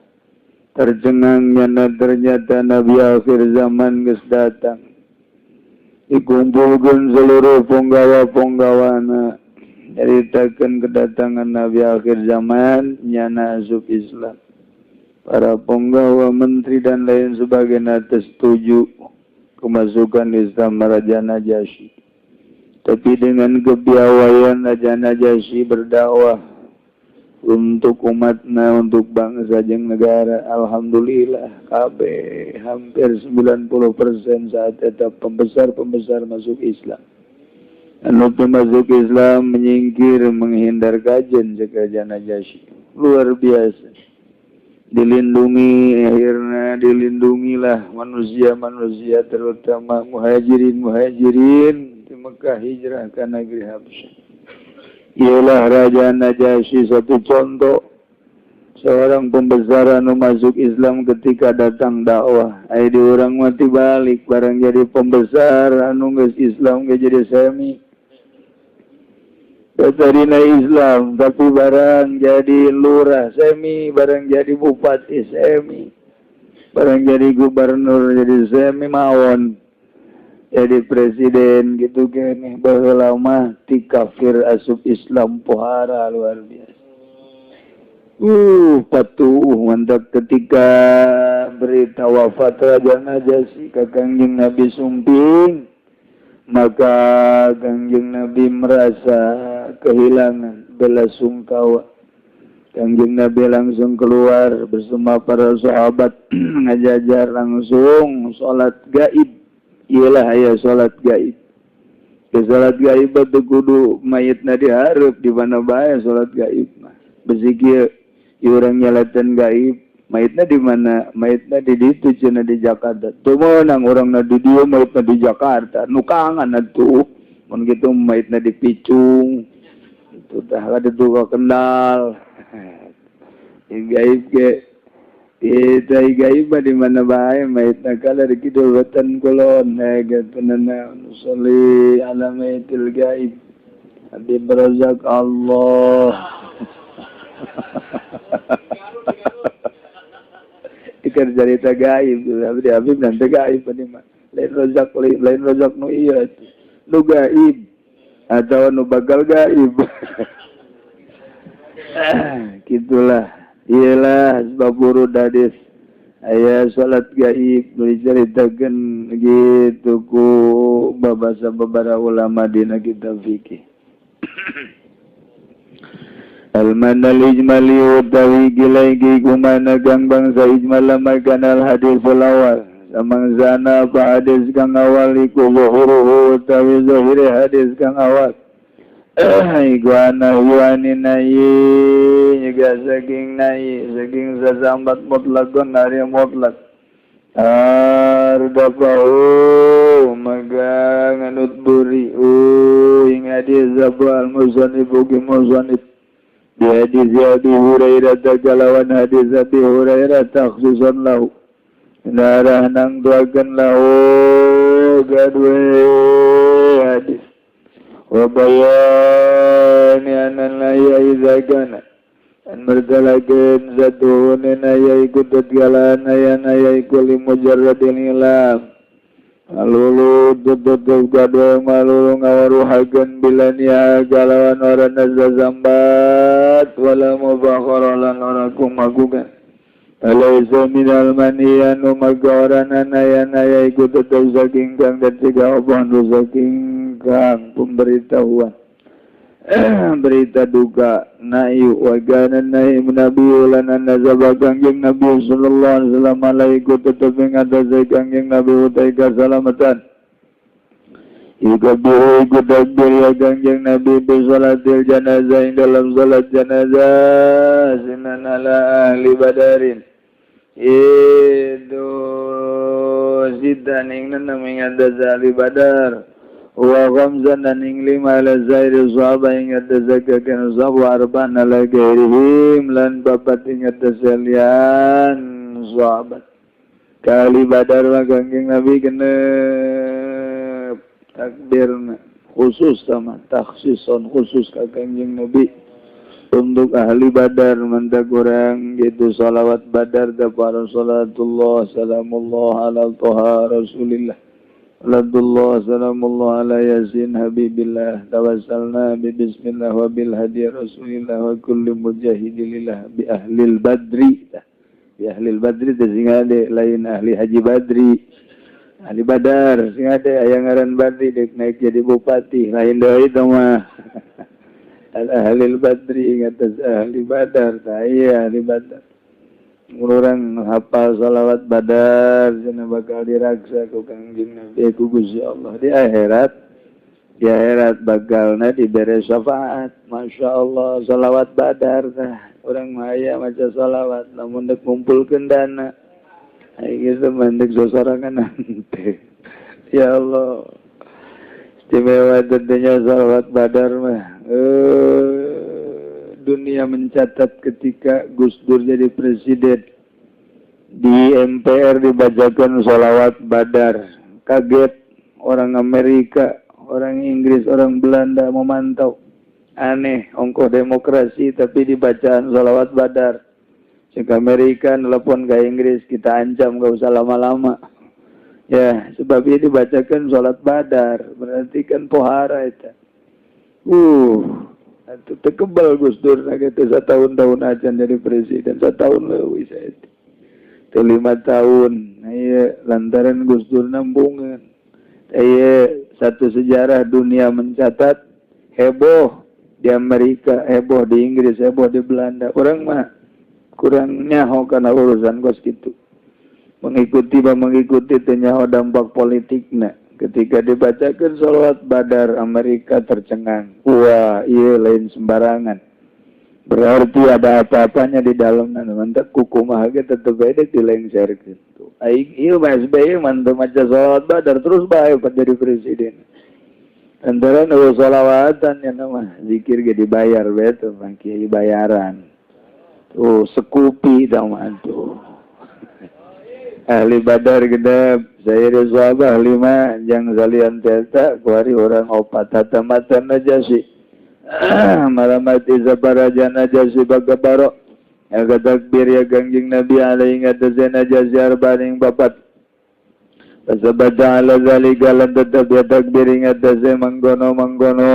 tercengang nyana, ternyata Nabi akhir zaman geus datang. Dikumpulkan seluruh punggawa-punggawana, ceritakan kedatangan Nabi akhir zaman, nyana asup Islam. Para punggawa, menteri, dan lain sebagainya setuju kemasukan Islam Raja Najasyi. Tapi dengan kepiawaian Raja Najasyi berdakwah untuk umatna, untuk bangsa jeung negara, alhamdulillah KB hampir 90% saat eta pembesar-pembesar masuk Islam. Anu masuk Islam menyingkir, menghindar kajen cek Raja Najasyi. Luar biasa. Dilindungi, akhirnya dilindungilah manusia-manusia, terutama muhajirin-muhajirin di Mekah hijrah ke negeri Habsyah. Ialah Raja Najasyi satu contoh seorang pembesar anu masuk Islam ketika datang dakwah. Ai di urang mati balik, barang jadi pembesar anu geus Islam ge jadi semi. Tadina Islam, tapi barang jadi lurah semi, barang jadi bupati semi, barang jadi gubernur jadi semi mawon, jadi presiden gitu gini. Baheula mah ti kafir asup Islam pohara luar biasa. Patuh mantap. Ketika berita wafat Raja Najasyi ka Kangjeng Nabi sumping, maka Kangjeng Nabi merasa kehilangan, bela sungkawa. Kangjeng Nabi langsung keluar bersama para sahabat, ngajajar langsung salat gaib. Iyalah aya salat gaib. Ke salat gaib teu kudu mayitna dihareup, di mana bae salat gaib mah. Besi kieu urang nyalatan gaib, mayitna di mana? Mayitna di ditu cenah, di Jakarta. Teu meunang, urangna di dieu, mayitna di Jakarta. Nukangan atuh. Mun kitu mayitna di Picung. Itu tah ka ditu ka Kendal. Gaib ge. Kita gaib di mana bae mayitna, kala di kidul wetan kulon gitu. Nana sholli ala mayitil gaib. Habib Razak Allah. Ikan cerita gaib, Habib Habib nanti gaib ini mah. Lain Razak lain Razak nu iya nu gaib atau nu bakal gaib. Gitulah. Iyalah sebab urut hadis. Aya salat gaib diceritakeun gitu ku babasa babara ulama dina kitab fikih. Al-manal ijmali utawi gilai kumana kang bangsa ijmal makan al hadis awal. Samangsana apa hadis kang awal iku zuhuruhu utawi zuhire hadis kang awal. Iku ana yuani nayi juga saking nayi saking sasambat mutlakun ari mutlak ardafahu maka nganut buri ing hadis apa al-musannif ki musannif bi hadis Abi Hurairah kalawan hadis Abi Hurairah takhsusan lahu narah nang duakeun lahu gadwe hadis wa bayani anna la idza kana an merdalakeun satuhun aya iku tetgalan aya aya iku li mujarradil ilam alulu tutut gadwe malulu ngawaruhakeun bilania kalawan ora nazambat wala mubakhara lan ora kumagugan alaisa minal maniyanu magaoranan aya aya iku tetep saking kang dicegah apa saking kang pemberitahuan berita duka nayu wagana nahi nabi lan nazaba kangjeng Nabi sallallahu alaihi wasallam alaiku tetep ing atase kangjeng Nabi utai kasalamatan yukabiru iku takbir ya kangjeng Nabi bi salatil janazah ing dalam salat janazah sinan ala ahli badarin itu sitan ing nenem ing atase ahli badar wa khamsan dan ing lima ala zairi sahabat ing atase kaken sahabat arba'an ala gairihim lan babat ing atase lian sahabat kali badar wa kangjeng Nabi kena takbirna khusus sama takhsison khusus ka kangjeng Nabi untuk ahli badar mantap kurang gitu salawat badar para salatullah salamullah ala toha rasulillah Salatullah salamullah ala yasin habibillah tawassalna bi bismillah wa bil hadi rasulillah wa kulli mujahidilillah bi ahlil badri bi ahlil badri teh sing ade lain ahli haji badri ahli badar sing ade aya ngaran badri dek naik jadi bupati lain deui teh mah al ahlil badri ingat ahli badar tah ieu ahli badar urang hafal salawat badar cenah bakal diraksa ku Kangjeng Nabi ku Gusti Allah di akhirat bakalna dibere syafaat. Masya Allah salawat badar tah urang mah aya maca salawat lamun dek ngumpulkeun dana ai geus mah dek sosorangan nanti. Ya Allah istimewa tentunya salawat badar mah. Dunia mencatat ketika Gus Dur jadi presiden di MPR dibacakan sholawat badar. Kaget orang Amerika, orang Inggris, orang Belanda memantau. Aneh, ongkoh demokrasi tapi dibacaan sholawat badar. Jika Amerika nelpon ke Inggris, kita ancam gak usah lama-lama. Ya, sebab ini dibacakan sholat badar, berarti kan pohara itu. Itu tekebal Gus Dur gitu setahun-tahun aja jadi presiden, setahun leuwih saya itu. 5 tahun. Iya, lantaran Gus Dur nambungan. Iya, satu sejarah dunia mencatat heboh di Amerika, heboh di Inggris, heboh di Belanda. Orang mah kurang nyaho karena urusan kos gitu. Mengikuti teu nyaho dampak politikna. Ketika dibacakan sholawat badar, Amerika tercengang. Wah, iya lain sembarangan. Berarti ada apa-apanya di dalam. Mantap kukumaha ge tetep bae dilengserkeun. Aing ieu Mas SBY mantep maca sholawat badar terus bae jadi presiden. Antara nu sholawatan ya mah zikir ge dibayar bae tuh Bang Kiai bayaran. Tuh sekupi tah mah tuh. Ahli badar genep saya sahabat lima jang salian teta kuari orang opat hatamatan najasi Malamati sapa Raja Najasyi bagabaro ya takbir ya Kangjeng Nabi alaihi ngatasi Najasyi arba'in papat. Fasabata ala zalika lan tetep ya takbir ngatasi mangkono mangkono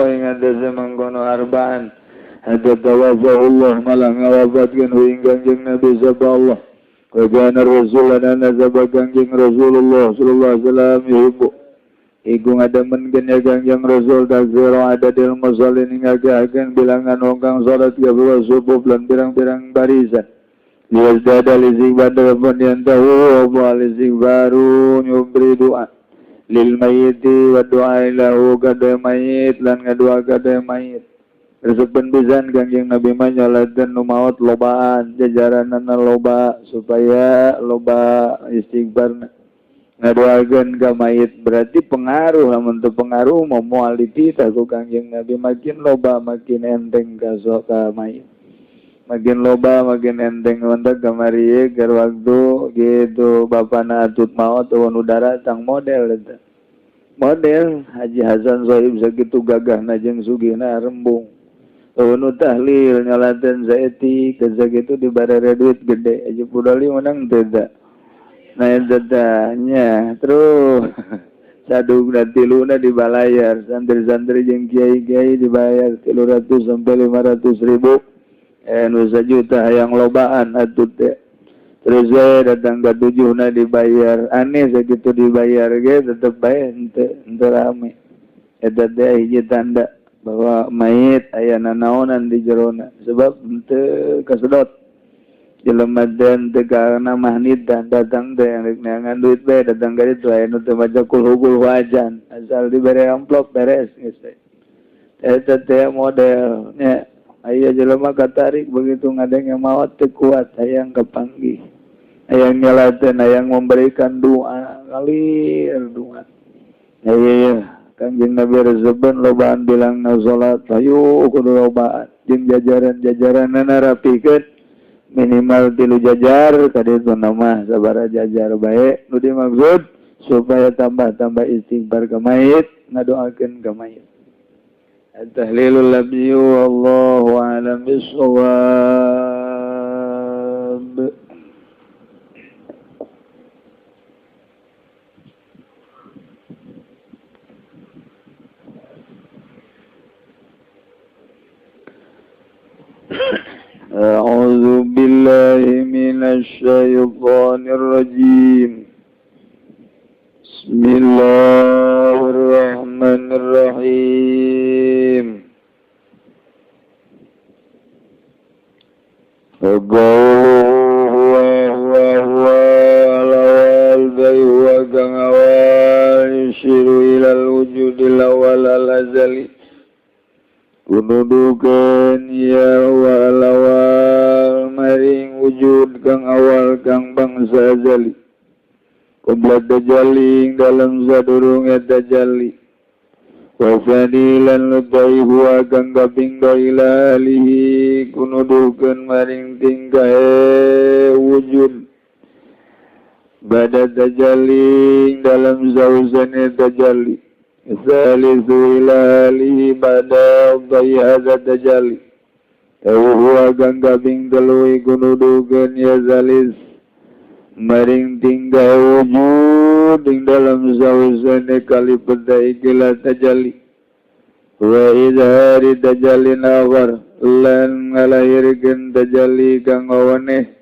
ingatasi mangkono arba'an hatta tawaffahu Allah malah ngawafatkeun hu ing Kangjeng Nabi sapa Allah. Wa kana rasulana nazaba Kangjeng Rasulullah sallallahu alaihi wasallam yuhibbu iku ngademenkeun ya Kangjeng Rasul takbir adadil musallin ngagahakeun bilangan wong kang salat ya subuh lan pirang-pirang barisan. Liyazdada lizighbar pun yantahu wa lizighbaru nyubri doa lil mayyiti wa doa lahu kada mayit lan ngadua kada mayit. Resepen pisan Kangjeng Nabi mah nyalateun nu maot lobaan jajaranana loba supaya loba istighfarna ngadoakeun ka mayit berarti pengaruh lamun teu pengaruh moal moal dititah ku Kangjeng Nabi makin loba makin enteng ka sok ka mayit. Makin loba makin enteng untuk kamari keur waktu gitu bapana atut maot eueun udara tang model eta. Model Haji Hasan Sohib sakitu gagahna jeung sugihna rembung. Eueun tahlil nyalateun saeutik sakitu dibarere duit gede Haji Pudoli menang teu da. Nah eta tah nya terus sadugna tiluna dibalayar santri-santri jeung kiai-kiai dibayar 300 sampai 500 ribu. Nu sajuta hayang lobaan atuh teh. Terus we datang ka tujuhna dibayar. Aneh sakitu dibayar ge tetep bae henteu rame. Eta teh hiji tanda bahwa mayit aya nanaonan di jerona sebab henteu kasedot. Jelema teh henteu karena mahnitan datang teh rek neangan duit bae datang ka ditu aya nu teu maca kulhu ajan asal dibere amplop beres geus teh. Eta teh model nya. Aya jelema katarik begitu ngadenge maot teu kuat hayang kapanggih hayang nyalateun hayang memberikan doa ngalir doa. Aya Kangjeng Nabi resepen lobaan bilangna salat hayu kudu lobaan jeung jajaran-jajaranna rapikeun minimal 3 jajar kaditu mah sabaraha jajar bae nu dimaksud supaya tambah-tambah istighfar ka mayit ngadoakeun ka mayit. At-tahlilul labyu wallahu a'lam bissawab. A'udzu billahi minasy syaithanir rajim. Bismillahirrahmanirrahim. Huwa huwa huwa al-awwal bai huwa kang awal yushiru ilal wujudil awal al-azali. Kunudukeun ya huwa al-awwal maring wujud kang awal kang bangsa azali. Qabla tajalli dalam sadurunge tajalli. Wa fadilan lutai huwa kang kaping ila alihi kunudukeun maring tingkahe wujud. Bada tajalli dalam sausane tajalli. Salisu ila alihi bada udai hadza tajalli. Huwa kang kaping telu kunudukeun ya salis maring tinggal wujud ing dalam sausane kali peda ikilah tajalli. Wa idhari tajalli nawar lan ngalahirkeun tajalli kang awaneh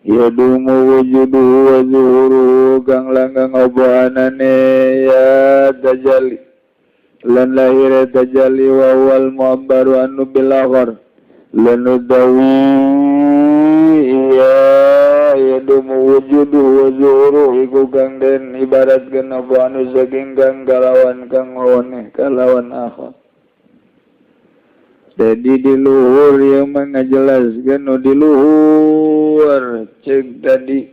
yadumu wujuduhu wa zuhuruhu kang langgang apa anane ya tajalli lan lahir tajalli wa wal mu'abbaru annu bil akhar lan udawi ya yadumu wujuduhu wa zuhuruhu iku kang den ibaratkeun apa anu saking kang kalawan kang awaneh kalawan akhar. Jadi di luhur yang mengajelaskan nu di luhur cek tadi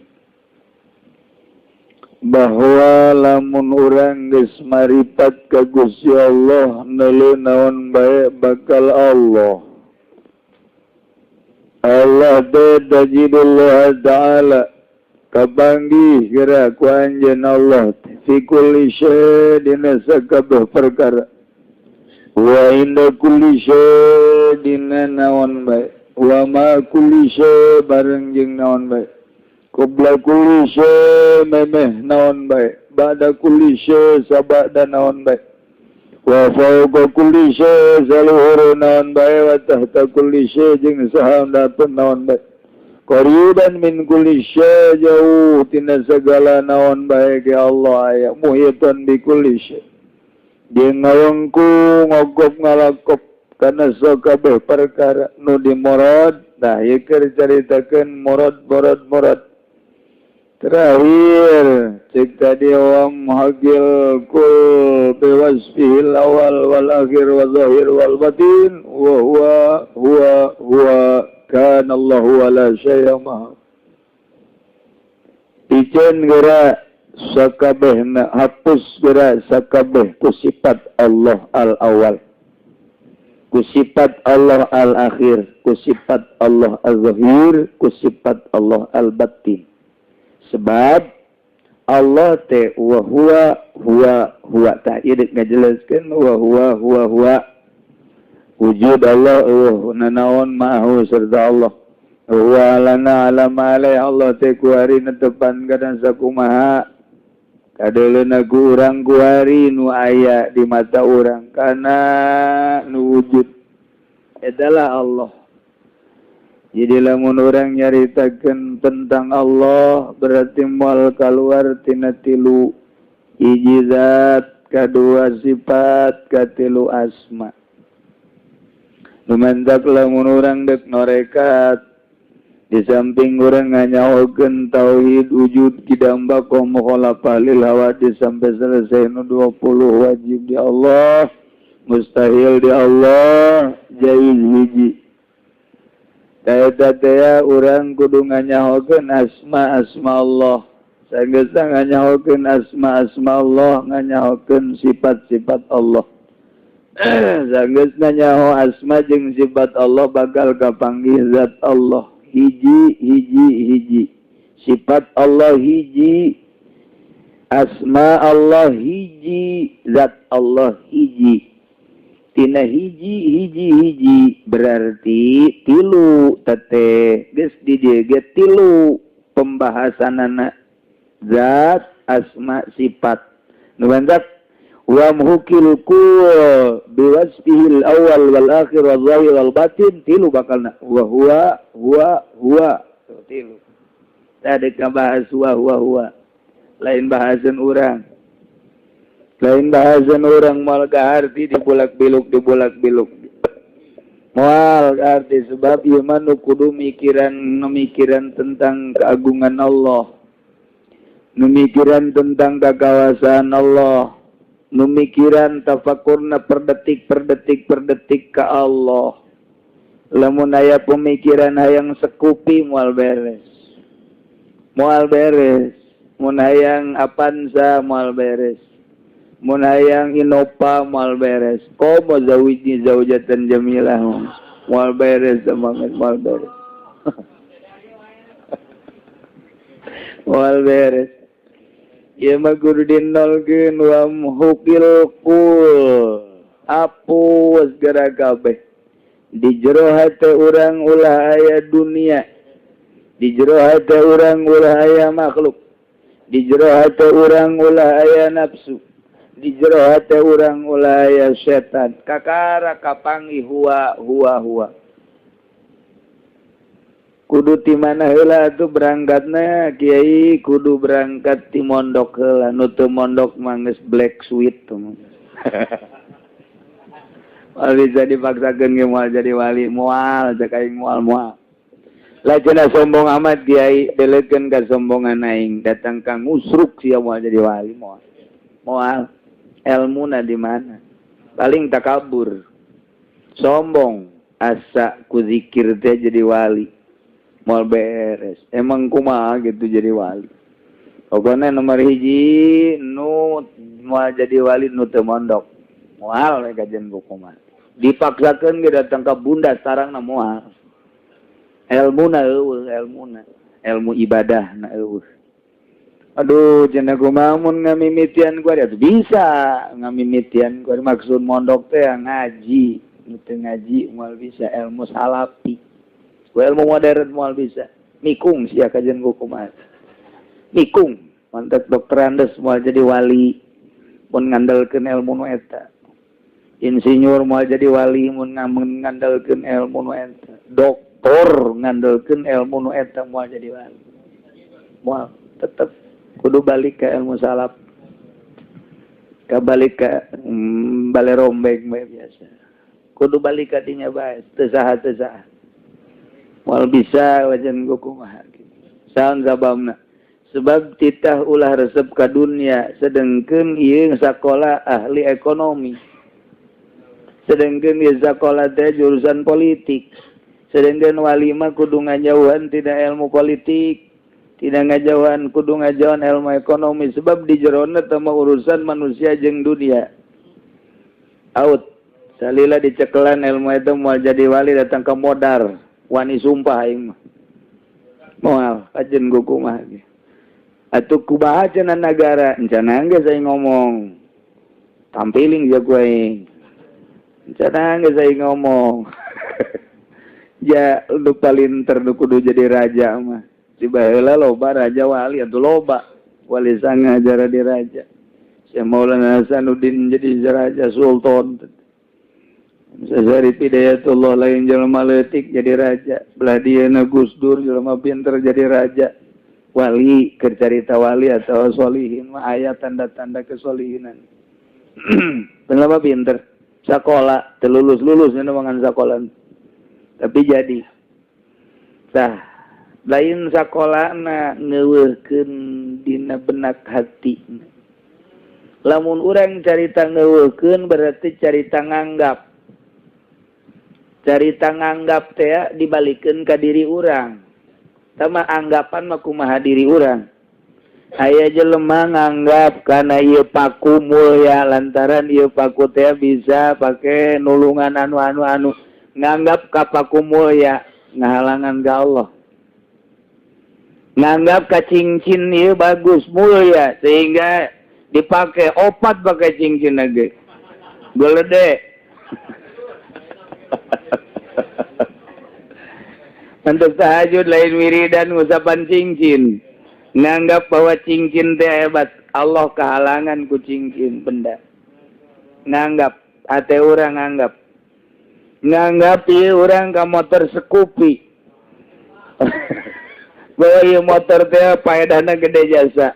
bahwa lamun urang geus maripat ka Gusti Allah neuleuh naon bae bakal Allah. Allah teh tajidullah ta'ala kapanggih geura ku anjeun Allah fi kulli syai' dina sakabeh perkara. Wa inda kulli syai dina naon bae, wa ma kulli syai bareng jeung naon bae, qabla kulli syai memeh naon bae, ba'da kulli syai sabada naon bae, wa fawqa kulli syai saluhur naon bae, wa tahta kulli syai jeung sahandapeun naon bae, qariban min kulli syai jauh tina segala naon bae ge Allah aya, muhitan bi kulli syai jeung ngawengku ngogop ngalakop kana sakabeh perkara nu dimorod. Nah, ieu keur caritakeun morod morod morod. Terakhir cek tadi wa muhagil kul biwasfihil awal wal akhir wal zahir wal batin wa huwa huwa huwa kana Allahu wala syai'a ma. Piceun geura sakabehna, hapus geura sakabeh ku sifat Allah al-awwal, ku sifat Allah al-akhir, ku sifat Allah al-zahir, ku sifat Allah al-batin. Sebab Allah teh wa huwa huwa huwa, tah ieu deuk ngajelaskeun wa huwa huwa huwa wujud Allah eueuh nanaon ma'ahu serta Allah, huwa lana ala ma alai Allah teh kuari netepan kana sakumaha kadeuleuna ku urang kuari nu aya di mata urang kana nu wujud adalah Allah. Jadi lamun urang nyaritakeun tentang Allah berarti moal kaluar tina tilu, hiji zat, kadua sifat, katilu asma. Lumantak lamun urang dek norekat, di samping urang nganyahokeun tauhid wujud kidam baqa mukhalafah lil hawadis sampai selesai nu 20 wajib di Allah, mustahil di Allah, jaiz hiji. Eta teh urang kudu nganyahokeun asma-asma Allah. Sanggeus nganyahokeun asma-asma Allah, nganyahokeun sifat-sifat Allah. Sanggeus nyaho asma jeung sifat Allah bakal kapanggih zat Allah. Hiji hiji hiji. Sifat Allah hiji, asma Allah hiji, zat Allah hiji. Tina hiji hiji hiji berarti tilu tete geus di dieu ge tilu pembahasanana zat, asma, sifat. Nu bantak wa muhkil kul biwasfihil awal wal akhir wal zahir wal batin tilu bakalna wa huwa huwa huwa tilu. Tadi bahas wa huwa huwa lain bahasan urang. Lain bahasan urang moal kaharti dibulak biluk dibulak biluk. Moal kaharti sebab ieu mah nu kudu mikiran, nu mikiran tentang keagungan Allah. Nu mikiran tentang kekawasaan Allah. Nu mikiran tafakurna per detik per detik per detik ke Allah. Lamun aya pemikiran hayang Scoopy moal beres. Moal beres. Mun hayang Avanza moal beres. Mun hayang Innova moal beres. Komo zawijni zaujatan jamilah moal beres semangat moal beres. Moal beres. Ieu mah kudu dinolkeun wa muhukil qul. Hapus geura kabeh. Di jero hate urang ulah aya dunia. Di jero hate urang ulah aya makhluk. Di jero hate urang ulah aya nafsu. Di jero hate urang ulah aya setan. Kakara kapanggih huwa huwa huwa. Kudu ti mana heula atuh berangkatna kiai, kudu berangkat ti mondok heula. Nu teu mondok mah geus black sweet tuh. Moal bisa dipaksakeun ge moal jadi wali, moal cek aing moal moal. Lah cenah sombong amat kiai, delekeun kasombongan aing, datang ka ngusruk sia moal jadi wali moal. Moal elmuna di mana? Paling takabur. Sombong asa ku zikir teh jadi wali. Moal beres. Emang kumaha gitu jadi wali. Pokoknya nomor hiji nu moal jadi wali nu teu mondok. Moal we kajian buku mah. Dipaksakeun ge datang ka bunda sarangna moal. Elmuna eueuh, elmuna. Ilmu ibadah na eueuh. Aduh, cenah kumaha mun ngamimitian ku atuh bisa ngamimitian ku maksud mondok teh ngaji, teu ngaji moal bisa ilmu salafi. Ku ilmu modern moal bisa. Mikung sia kajian ku kumaha. Mikung, mantak dokter moal jadi wali mun ngandalkeun ilmu nu eta. Insinyur moal jadi wali mun ngandalkeun ilmu nu eta. Doktor ngandalkeun ilmu nu eta moal jadi wali. Moal tetep kudu balik ke ilmu salaf, ka balik ke bale rombeng bae biasa, kudu balik ka dinya bae, teu saha teu saha moal bisa wajan kumaha saon sababna, sebab titah ulah resep ka dunia, sedengkeun ieu sakola ahli ekonomi, sedengkeun ieu sakola teh jurusan politik, sedengkeun wali mah kudu ngajauhan tidak ilmu politik, tidak ngajauhan kudu ngajauhan ilmu ekonomi, sebab di jerona teh urusan manusia jeung dunia. Out salila dicekelan ilmu itu moal jadi wali, datang ke modar wani sumpah aing mah moal kajen ku kumaha ge atuh kumaha cenah negara encan geus aing ngomong tampiling ja ku aing encan geus aing ngomong ja lu paling nu kudu jadi raja mah. Di baheula loba raja wali atuh, loba wali sanga jara di raja. Syekh Maulana Hasanuddin jadi raja sultan. Syarif Hidayatullah lain jelema leutik jadi raja. Belah dieuna Gus Dur jelema pinter jadi raja. Wali keur carita wali atau solihin mah aya tanda-tanda kesolihinan. Kenapa pinter? Sakola teu lulus-lulus ngan sakola. Tapi jadi. Tah lain sakolana ngeuweuhkeun dina benak hati. Lamun urang carita ngeuweuhkeun berarti carita nganggap. Carita nganggap teh dibalikeun ka diri urang. Tama anggapan mah kumaha diri urang. Aya jelema nganggap kana ieu paku mulya lantaran ieu paku teh bisa pake nulungan anu-anu anu nganggap ka paku mulya ngahalangan ka Allah. Nganggap ka cincin ieu bagus mulia sehingga dipakai opat pakai cincin lagi gelede. Untuk tahajud lain wiridan ngusapan cincin, nganggap bahwa cincin teh hebat, Allah kehalangan ku cincin benda. Nganggap ate urang nganggap nganggap ieu urang ka motor Scoopy bahwa ieu motor teh paedahna gede jasa.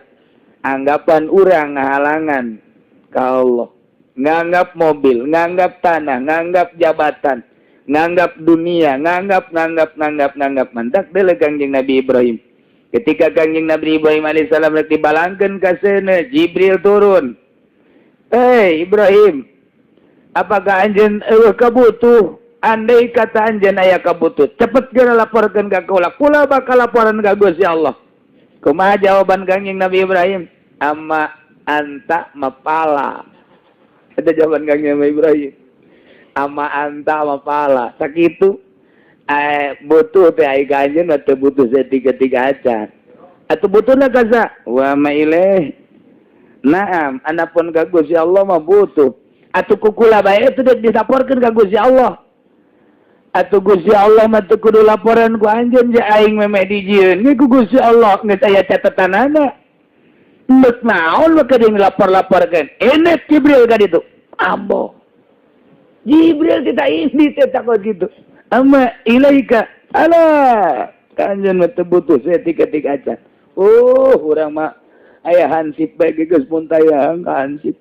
Anggapan urang ngahalangan ka Allah. Nganggap mobil, nganggap tanah, nganggap jabatan, nganggap dunia, nganggap nganggap nganggap nganggap. Mantak deuleu Kangjeng Nabi Ibrahim. Ketika Kangjeng Nabi Ibrahim alaihissalam rek dibalangkeun ka seuneu, Jibril turun. "Hei Ibrahim, apakah anjeun eueuh kabutuh? Andai kata anjeun aya kabutuh, cepet geura laporkeun ka kula. Kula bakal laporan ka Gusti Allah." Kumaha jawaban Kangjeng Nabi Ibrahim? Amma anta mapala. Itu jawaban Kangjeng Nabi Ibrahim. Amma anta mapala. Sakitu butuh teh ai ka anjeun teu butuh tiga-tiga acan. Atuh butuhna kaza wa ma ilaih. Naam, anapun ka Gusti Allah mah butuh. Atuh ku kula bae teu dilaporkeun ka Gusti Allah. Atuh Gusti Allah mah teu kudu laporan ku anjeun, ja aing memeh dijieun ge ku Gusti Allah geus aya catatanana. Endek naon mah keur dilapor-laporkeun. Enek Jibril ka ditu. Ambo. Jibril kita ini teh takut gitu. Amma ilaika ala ka anjeun mah teu butuh tiga-tiga acan. Oh, urang mah aya hansip bae geus muntayang ka hansip.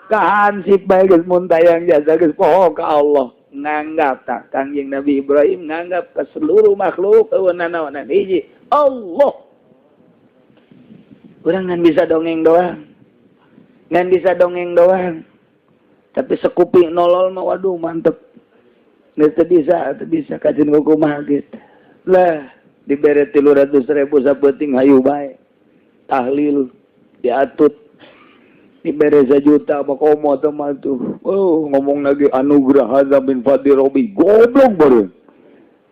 Ka hansip bae geus muntayang jasa geus poho ka Allah. Nganggap tak Kangjeng Nabi Ibrahim nganggap ke seluruh makhluk eueuh nanaonan hiji Allah. Urang ngan bisa dongeng doang. Ngan bisa dongeng doang. Tapi Scoopy nolol mah waduh mantep. Geus teu bisa, teu bisa kajeun kumaha gitu. Lah dibere 300.000 sapeuting hayu bae. Tahlil diatut dibere 1 juta apa komo teh mah tuh. Oh, ngomong lagi anugerah hadza min fadli rabbi. Goblok baru.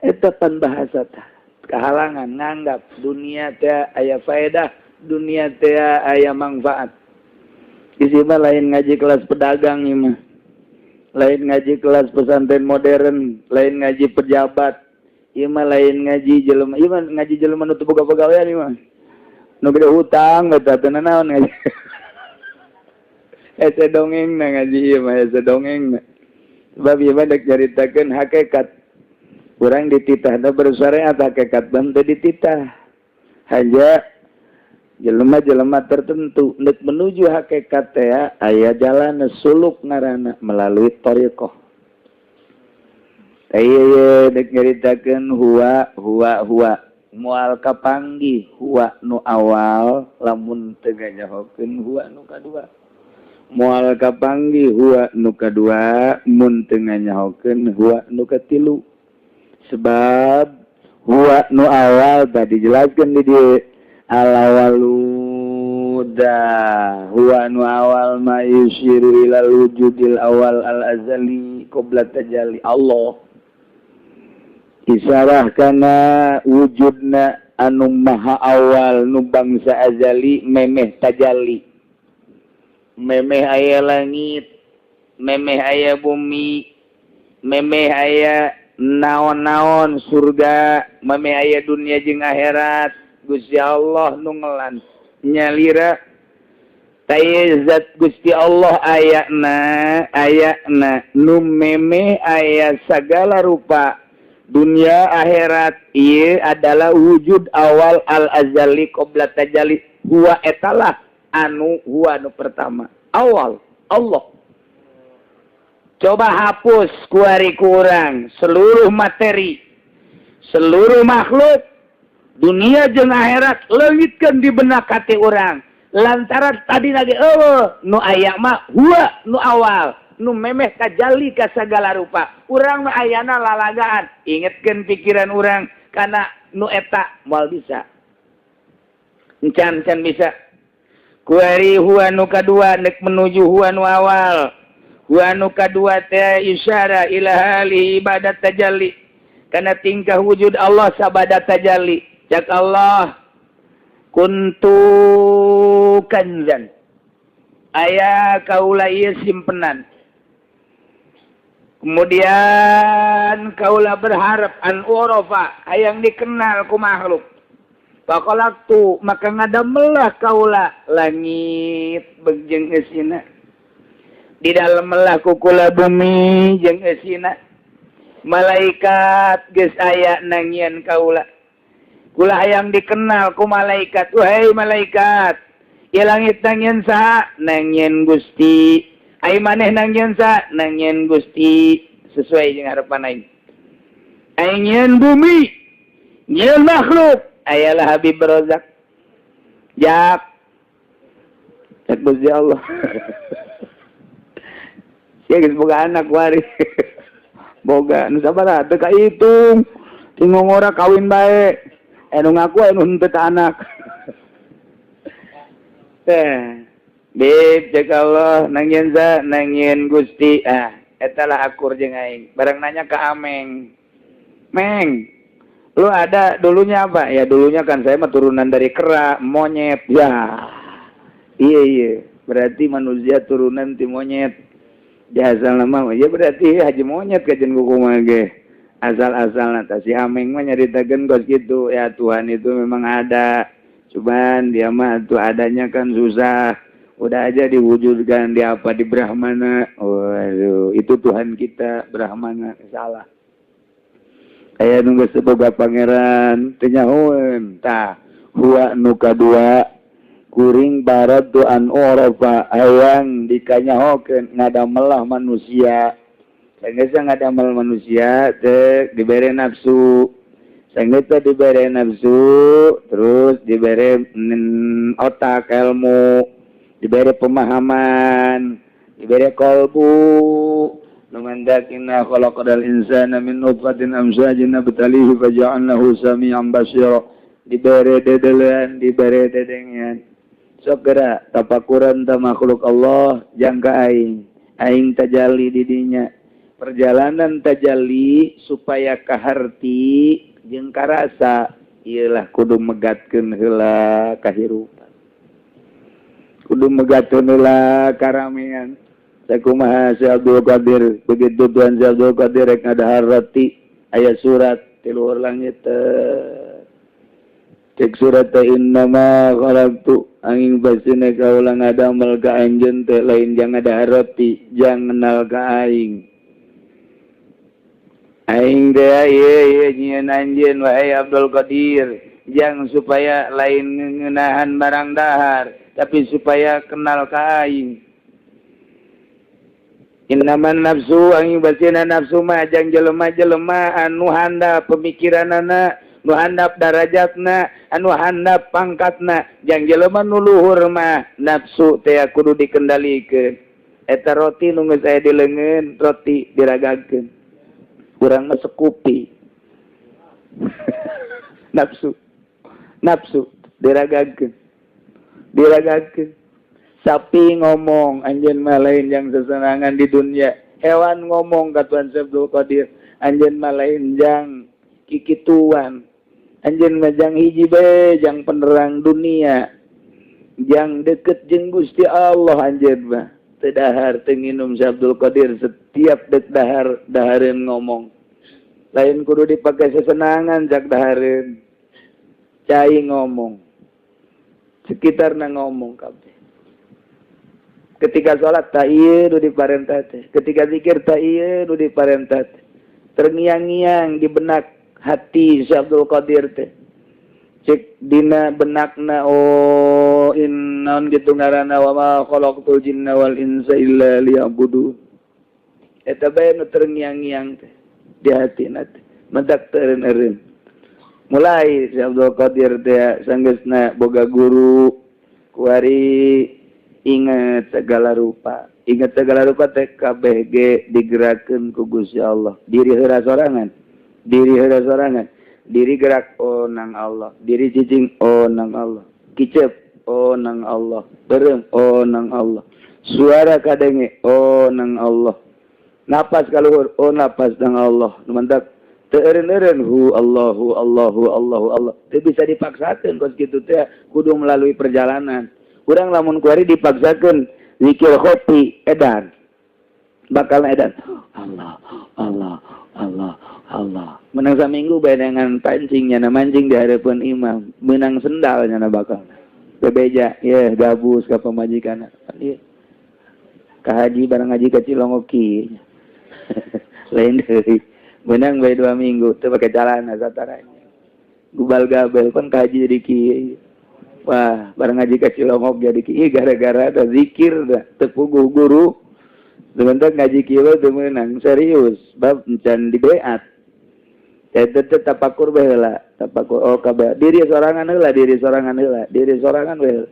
Eta pan bahasa tah. Kahalangan nganggap dunia teh aya faedah, Dunia teh aya manfaat. Di sini lain ngaji kelas pedagang ieu mah. Lain ngaji kelas pesantren modern, lain ngaji pejabat. Ieu mah lain ngaji jelema, ieu mah ngaji jelema nu teu boga pagawean ieu mah. Nu gede hutang eta teu nanaon ngaji. Hese dongeng na ngaji ieu mah, hese dongeng na. Sebab ieu mah dek nyaritakeun hakikat. Urang dititahna bersyariat hakikat ban teu dititah. Hanya jelema-jelema tertentu nek menuju hakikat teh aya jalan suluk ngaranna melalui thariqah. Tah ieu dek nyaritakeun huwa huwa huwa moal kapanggih huwa nu awal lamun teu nganyahokeun huwa nu kadua. Moal kapanggih huwa nu kadua mun teu nganyahokeun huwa nu katilu. Sebab huwa nu awal tadi dijelaskeun di dieu alawaluda huwa nu awal ma yusyiru ilal wujudil awal al azali qabla tajalli Allah. Isarah kana wujudna anu maha awal nu bangsa azali memeh tajalli. Memeh aya langit, memeh aya bumi, memeh aya naon-naon surga, memeh aya dunia jeung akhirat. Gusti Allah nu ngelan nyalira taya zat Gusti Allah ayana ayana nu memeh aya sagala rupa dunia akhirat. Ieu adalah wujud awal al azali qabla tajalli. Huwa etalah anu huwa nu pertama awal Allah. Coba hapus kuari kurang seluruh materi, seluruh makhluk dunia jeung akhirat leungitkeun di benak hati urang lantaran tadi lagi eueuh nu aya mah huwa nu awal nu memeh tajalli ka sagala rupa. Urang mah ayana lalagaan ingetkeun pikiran urang kana nu eta moal bisa encan can bisa. Kuari huwa nu kadua nek menuju huwa nu awal. Huwa nu kadua teh isyara ila hali ibadat tajalli kana tingkah wujud Allah sabada tajalli. Cak Allah kuntu kanzan aya kaula ieu simpenan. Kemudian kaula berharap an urafa hayang dikenal ku makhluk. Faqalaqtu maka ngadamelah kaula langit jeung eusina. Di dalam melah kukula bumi jeung eusina. Malaikat geus aya nangieun kaula. Kula hayang dikenal ku malaikat. Wahai malaikat, ieu langit nangieun saha? Nangieun Gusti. Ai maneh nangieun saha? Nangieun Gusti. Sesuai jeung harapan aing. Aing nyieun bumi, nyieun makhluk. Ayalah Habib Rozak. Jak. Cak Gusti Allah. Sia geus boga anak wari. Boga nu sabaraha teu kahitung. Ti ngongora kawin bae. Anu ngaku anu henteu ka anak. Teh. Bib cek Allah nangieun sa nangieun Gusti. Ah, eta lah akur jeung aing. Barang nanya ka Ameng. Meng, lu ada dulunya apa? Ya dulunya kan saya mah turunan dari kera, monyet. Ya. Iya iya, berarti manusia turunan ti monyet. Ya asal nama ya berarti haji monyet kajen kumaha ge. Asal-asalna tah si Ameng mah nyaritakeun kos kitu. Ya Tuhan itu memang ada. Cuman dia mah tuh adanya kan susah. Udah aja diwujudkan di apa di Brahmana. Waduh, itu Tuhan kita Brahmana salah. Aya nu geus boga pangeran teu nyahoeun. Tah, huwa nu kadua kuring barat an urafa hayang dikanyahokeun ngadamelah manusia. Sanggeus ngadamel manusia teh dibere nafsu. Sanggeus dibere nafsu terus dibere otak ilmu, dibere pemahaman, dibere kolbu. Lumandak inna khalaqnal insana min nutfatin amsyajin nabtalihi faja'alnahu sami'an basira. Dibere dedelean, dibere dedengean. Sok geura tapakuran ta makhluk Allah jangka aing. Aing tajalli di dinya. Perjalanan tajalli supaya kaharti jeung karasa ieulah kudu megatkeun heula kahirupan. Kudu megatkeun heula karamean. Sakumaha Syekh Abdul Qadir, begitu Tuan Syekh Abdul Qadir rek ngadahar roti, aya surat ti luhur langit. Cek surat teh, innama khalaqtu, angin pastina kaula ngadamel ka anjeun teh lain jang ngadahar roti, jang kenal ka aing. Aing teh ieu ieu nyieun anjeun wahai Abdul Qadir, jang supaya lain ngeunaan barang dahar, tapi supaya kenal ka aing. Innaman nafsu, angin basina nafsu mah jang jelema-jelema anu handap pemikiranana, nu handap darajatna, anu handap pangkatna. Jang jelema nu luhur mah nafsu teh kudu dikendalikeun. Eta roti nu geus aya di leungeun, roti diragagkeun. Urang mah sekupi. Nafsu. Nafsu diragagkeun. Diragagkeun. Sapi ngomong, anjeun mah lain jang sesenangan di dunia. Hewan ngomong ka Tuan Abdul Qadir, anjeun mah lain jang kikituan. Anjeun mah jang hiji bae, jang penerang dunia. Jang deket jeung Gusti Allah anjeun mah. Teu dahar teu nginum si Abdul Qadir, setiap dek dahar dahareun ngomong. Lain kudu dipakai sesenangan jak dahareun. Cai ngomong. Sekitarna ngomong kabeh. Ketika sholat tak ieu nu diparentah teh. Ketika zikir tak ieu nu diparentah teh. Terngiang-ngiang di benak hati si Abdul Qadir teh. Cek dina benakna, oh in naon gitu ngaranna, wa ma khalaqtul jinna wal insa illa liya'budun. Eta bae nu terngiang-ngiang teh di hatina teh. Mentak teureun-eureun. Mulai si Abdul Qadir teh sanggeusna boga guru kuari ingat segala rupa. Ingat segala rupa teh KBG digerakkeun ku Gusti Allah. Diri heura sorangan. Diri heura sorangan. Diri gerak oh nang Allah. Diri cicing oh nang Allah. Kicep oh nang Allah. Beureum oh nang Allah. Suara kadenge oh nang Allah. Napas kaluhur oh napas nang Allah. Nu mantak teu eureun-eureun hu Allahu Allahu Allahu Allah. Teu bisa dipaksakeun kos kitu teh, kudu melalui perjalanan. Urang lamun kuari dipaksakeun zikir kopi edan. Bakal edan. Allah Allah Allah Allah. Menang saminggu bayangan pancing nyana mancing di hadapan imam. Menang sendal nyana bakal. Bebeja, ya gabus ka pamajikan. Ieu. Ka haji barang haji ka Cilongoki. Lain deui. Menang bae 2 minggu teu pake calana sataranya. Gubal gabel pan ka haji jadi kieu. Wah, barang ngaji ka Cilongok jadi kieu gara-gara ada zikir dah teu puguh guru. Sebentar ngaji kieu teu meunang serius bab encan dibeat. Eta teh tapakur bae heula, tapakur oh kabeh diri sorangan heula, diri sorangan heula, diri sorangan bae.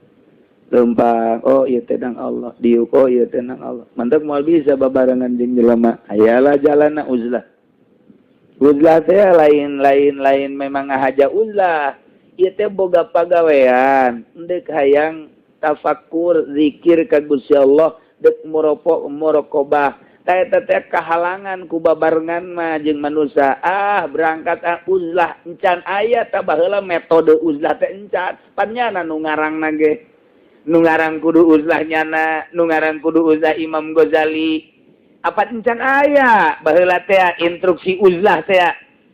Lempang, oh ieu teh nang Allah, diuk oh ieu teh nang Allah. Mantak moal bisa babarengan jeung jelema. Ayalah jalanna uzlah. Uzlah teh lain lain lain memang ngahaja uzlah. Ieu teh boga pagawean, endek hayang tafakur zikir ka Gusti Allah, dek muropo muraqabah. Tah eta teh kahalangan ku babarengan mah jeung manusia. Ah, berangkat ah uzlah encan aya tah baheula metode uzlah teh encan. Pan nyana nu ngarangna ge. Nu ngarang kudu uzlah nyana, nu ngarang kudu uzlah Imam Ghazali. Apa encan aya baheula teh instruksi uzlah teh.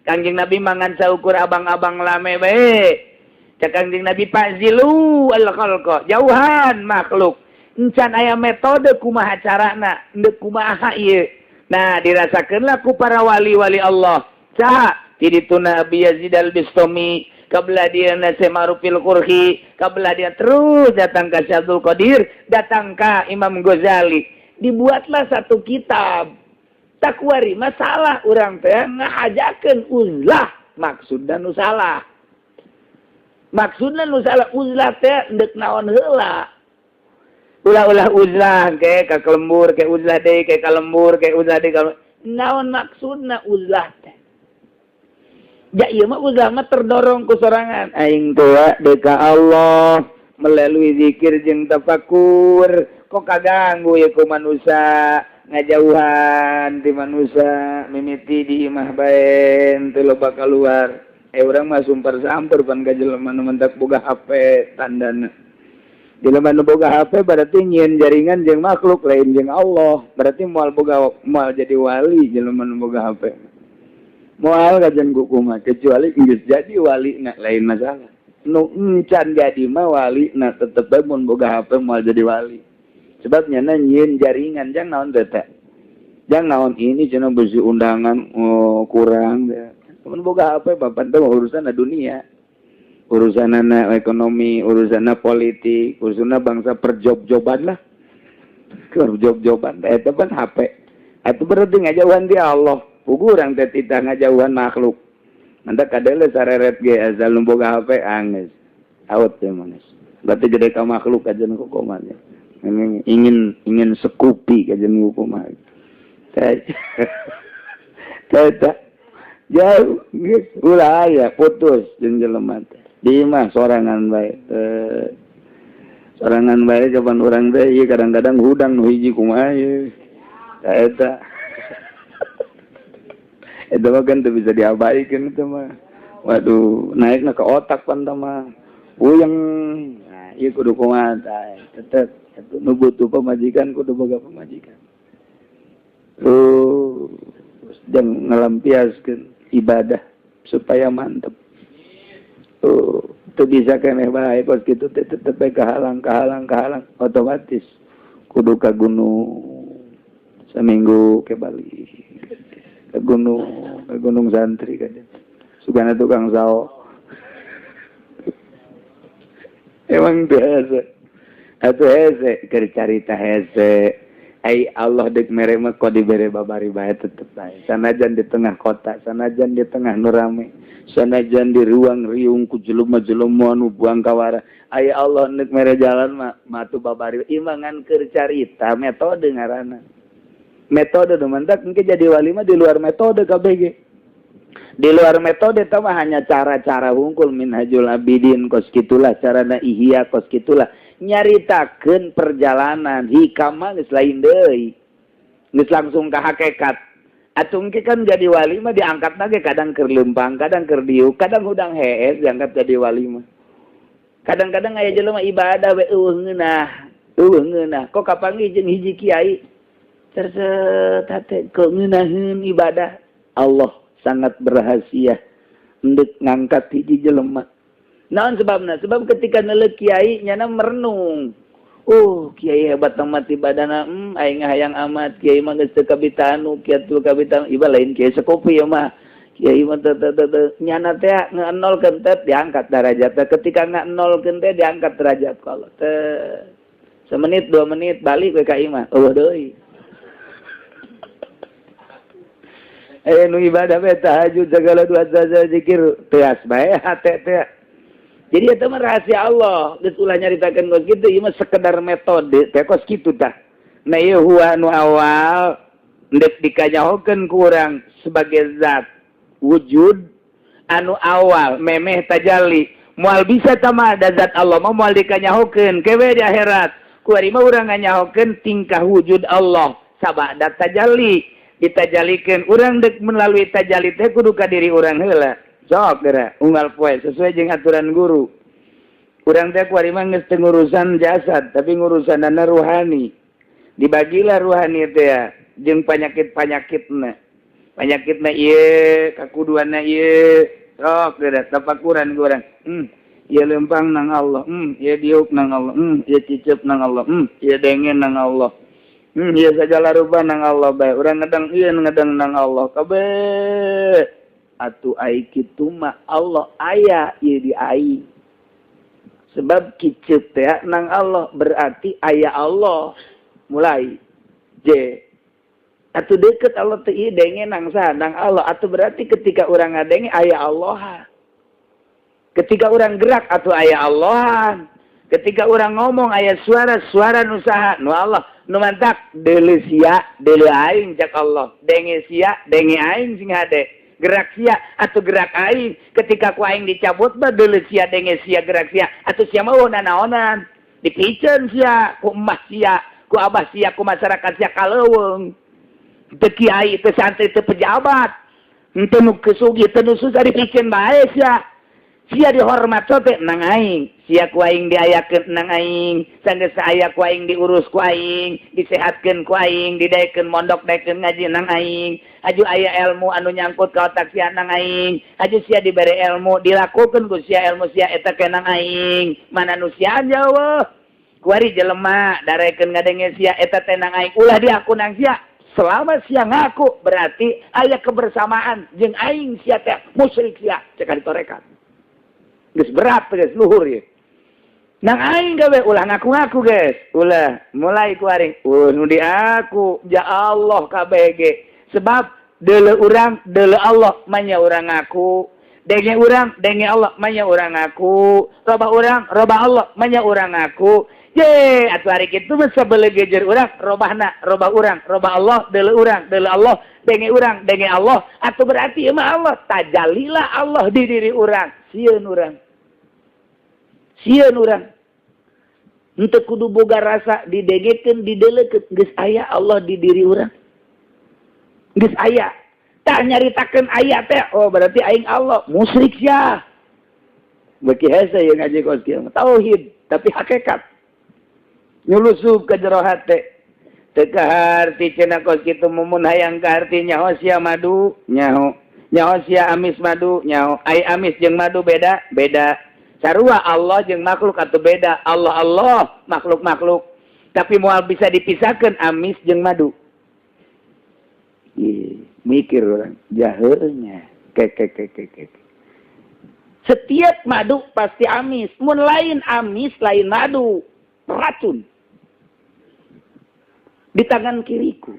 Kangjeng Nabi mangan saukur abang-abang lame bae. Cek Kangjeng Nabi fazilu al khalqa, jauhan makhluk. Encan aya metode kumaha carana, endek kumaha ieu. Nah, dirasakeunlah ku para wali-wali Allah. Saha? Ti dituna Abi Yazid Al-Bistami, kabelah dia Syekh Ma'rufil Qurhi, kabelah dia terus datang ke Syekh Abdul Qadir, datang ke Imam Ghazali. Dibuatlah satu kitab. Takwari masalah urang teh ngahajakeun uzlah, maksudna nu salah. Maksudna nu salah uzlah teh endek naon heula. Ulah-ulah uzlah ke ka kelembur ke uzlah deui ke ka lembur ke uzlah deui ka naon maksudna uzlah teh. Ja ieu mah uzlah mah terdorong ku sorangan aing teh deuk ka Allah melalui zikir jeung tafakur kok kaganggu ya ku manusia ngajauhan ti manusia mimiti di imah bae teu loba kaluar. Urang mah sumpar samper pan ka jelema nu mentak boga HP tandana. Jelema nu boga HP berarti nyieun jaringan jeung makhluk, lain jeung Allah. Berarti moal boga, moal jadi wali jelema nu boga HP. Moal kajian kumaha, kecuali geus jadi wali na lain masalah. Nu encan jadi mah wali na tetep bae mun boga HP moal jadi wali. Sebab nyana nyieun jaringan jang naon teh teh. Jang naon ini cenah besi undangan, oh, kurang ya. Mun boga HP bapak teh urusan dunia. Urusan anak ekonomi, urusan politik, urusan bangsa perjob-joban lah. Perjob-joban, itu kan HP. Itu berarti ngajauhan di Allah. Pugu urang teh titah ngajauhan makhluk. Mantap kadele sareret ge asal nu boga HP angges. Out ya manis. Berarti jadi ka makhluk aja nu kumaha. Ingin ingin sekupi aja nu kumaha. Teh jauh geus ulah aya putus jeung jelema teh. Di imah sorangan bae, sorangan bae. Kapan urang teh ieu kadang-kadang hudang nu hiji kumaha ieu. Eta eta mah kan teu bisa diabaikan itu mah. Waduh, naikna ke otak pan mah puyeng. Nah, ieu kudu kumaha tah? Tetep nu butuh pamajikan kudu boga pamajikan. Terus jangan ngelampiaskeun ibadah supaya mantep. Tuh, itu bisa keneh bae kos kitu teh, tetep bae kahalang kahalang kahalang, otomatis kudu ka gunung seminggu ke Bali, ke gunung santri kan sugana tukang sao. Emang biasa atuh hese keur carita hese. Ai Allah dek mere mah kok dibere babari bae tetep bae, sanajan di tengah kota, sanajan di tengah nu rame, sanajan di ruang riung ku jelema-jelema nu buang kawara. Ai Allah nek mere jalan mah matu babari imangan keur carita metode ngaranna metode nu mantak engke jadi wali mah di luar metode KBG, di luar metode. Eta mah hanya cara-cara hungkul. Minhajul Abidin kos kitulah carana, Ihya kos kitulah nyaritakeun perjalanan. Hikam mah geus lain deui, geus langsung ka hakikat. Atuh engke kan jadi wali mah diangkat lagi, kadang keur leumpang, kadang keur diuk, kadang hudang hees diangkat jadi wali mah. Kadang-kadang aya jelema ibadah we eueuh ngeunah, eueuh ngeunah, kok kapanggih jeung hiji kiai terset hate kok ngeunaheun ibadah. Allah sangat berrahasia endek ngangkat hiji jelema. Naon sebabna? Sebab ketika neuleuh kiai nyana merenung, "Oh, kiai hebat amat ibadahna, aing hayang amat. Kiai mah geus teu kabitanu kieu kabitanu iba lain kiai sekopi ya mah kiai mah teu teu teu." Nyana teh ngenolkeun teh diangkat derajatna. Ketika ngenolkeun teh diangkat derajat. Kalau teh semenit 2 menit balik we ka imah, eueuh deui. Eh, nu ibadah we tahajud segala dua zikir teas bae hate teh. Jadi itu mah rahasia Allah. Geus ulah nyaritakeun kos kitu, ieu mah sekedar metode teh kos kitu tah. Nah, ieu huwa nu awal ndek dikanyahokeun ku urang sebagai zat wujud anu awal memeh tajalli. Moal bisa tama da zat Allah mah moal dikanyahokeun kewe di akhirat. Ku ari mah urang nganyahokeun tingkah wujud Allah sabada tajalli ditajalikeun. Urang dek melalui tajalli teh kudu ka diri urang heula. Sok geura unggal poe sesuai jeung aturan guru. Urang teh kuari mah geus teu ngurusan jasad tapi ngurusanana ruhani. Dibagilah ruhani teh ya jeung panyakit-panyakitna, panyakitna ieu, kakuduanna ieu. Sok geura tafakuran ku urang, ieu lempang nang Allah, ieu diuk nang Allah, ieu cicep nang Allah, ieu dengen nang Allah, ieu sagala rupa nang Allah bae. Urang ngedeng ieu, ngedeng nang Allah kabeh. Atuh ai kitu mah Allah aya ieu di aing, sebab kicep teh nang Allah berarti aya Allah. Mulai J atuh deket Allah teh, ieu denge nang saha? Nang Allah. Atuh berarti ketika urang ngadenge aya Allah, ketika urang gerak atuh aya Allah, ketika urang ngomong aya suara, suara nu saha? Nu Allah. Nu mantak deuleu sia deuleu aing cak Allah, denge sia denge aing sing hade, gerak sia atau gerak aing. Ketika ku aing dicabut mah deuleu sia, denge sia, gerak sia atau sia mah nanaonan. Dipiceun sia ku emas sia, ku abah sia, ku masyarakat sia kaleuweung. Teu kiai, teu santri, teu pejabat, teu nu kesugi, teu nu susah, dipiceun bae sia. Sia dihormat sote nang aing, sia ku aing diayakeun nang aing, sanggeus aya ku aing diurus ku aing, disehatkeun ku aing, didaekeun mondok daekeun ngaji nang aing, aju aya ilmu anu nyangkut ka otak sia nang aing, aju sia dibere ilmu dilakukeun ku sia ilmu sia eta ke nang aing, mana nu sia jauh. Kuari jelema darekeun ngadenge sia eta teh nang aing, ulah diaku nang sia. Selama sia ngaku berarti aya kebersamaan jeung aing sia teh musyrik sia cek ditorekan. Geus berat geus luhur ye. Nang aing gawe ulah ngaku-ngaku geus. Ulah mulai ku aring. Nu diaku ja Allah kabeh ge. Sebab deuleu urang deuleu Allah manya urang ngaku. Denge urang denge Allah manya urang ngaku. Robah urang robah Allah manya urang ngaku. Ye atuh ari kitu mah sabelegejer urang robahna robah urang robah Allah deuleu urang deuleu Allah denge urang denge Allah atuh berarti ieu mah Allah tajalilah Allah di diri urang. Sieun urang. Sieun urang. Henteu kudu boga rasa didengekeun dideulekeun geus aya Allah di diri urang. Geus aya. Tah nyaritakeun aya teh oh berarti aing Allah musyrik sia. Beuki hese ye ngaji kos kieu tauhid tapi hakikat. Nyulusup ka jero hate. Teu kaharti cenah kos kitu mumun hayang kaharti nyaho sia madu nyaho. Nyaho sia amis madu nyaho. Ai amis jeung madu beda beda. Sarua Allah jeung makhluk atau beda. Allah Allah makhluk makhluk. Tapi moal bisa dipisahkan amis jeung madu. Ih, mikir orang jaheunya. Ke ke ke ke ke. Setiap madu pasti amis. Mun lain amis lain madu. Racun. Di tangan kiriku.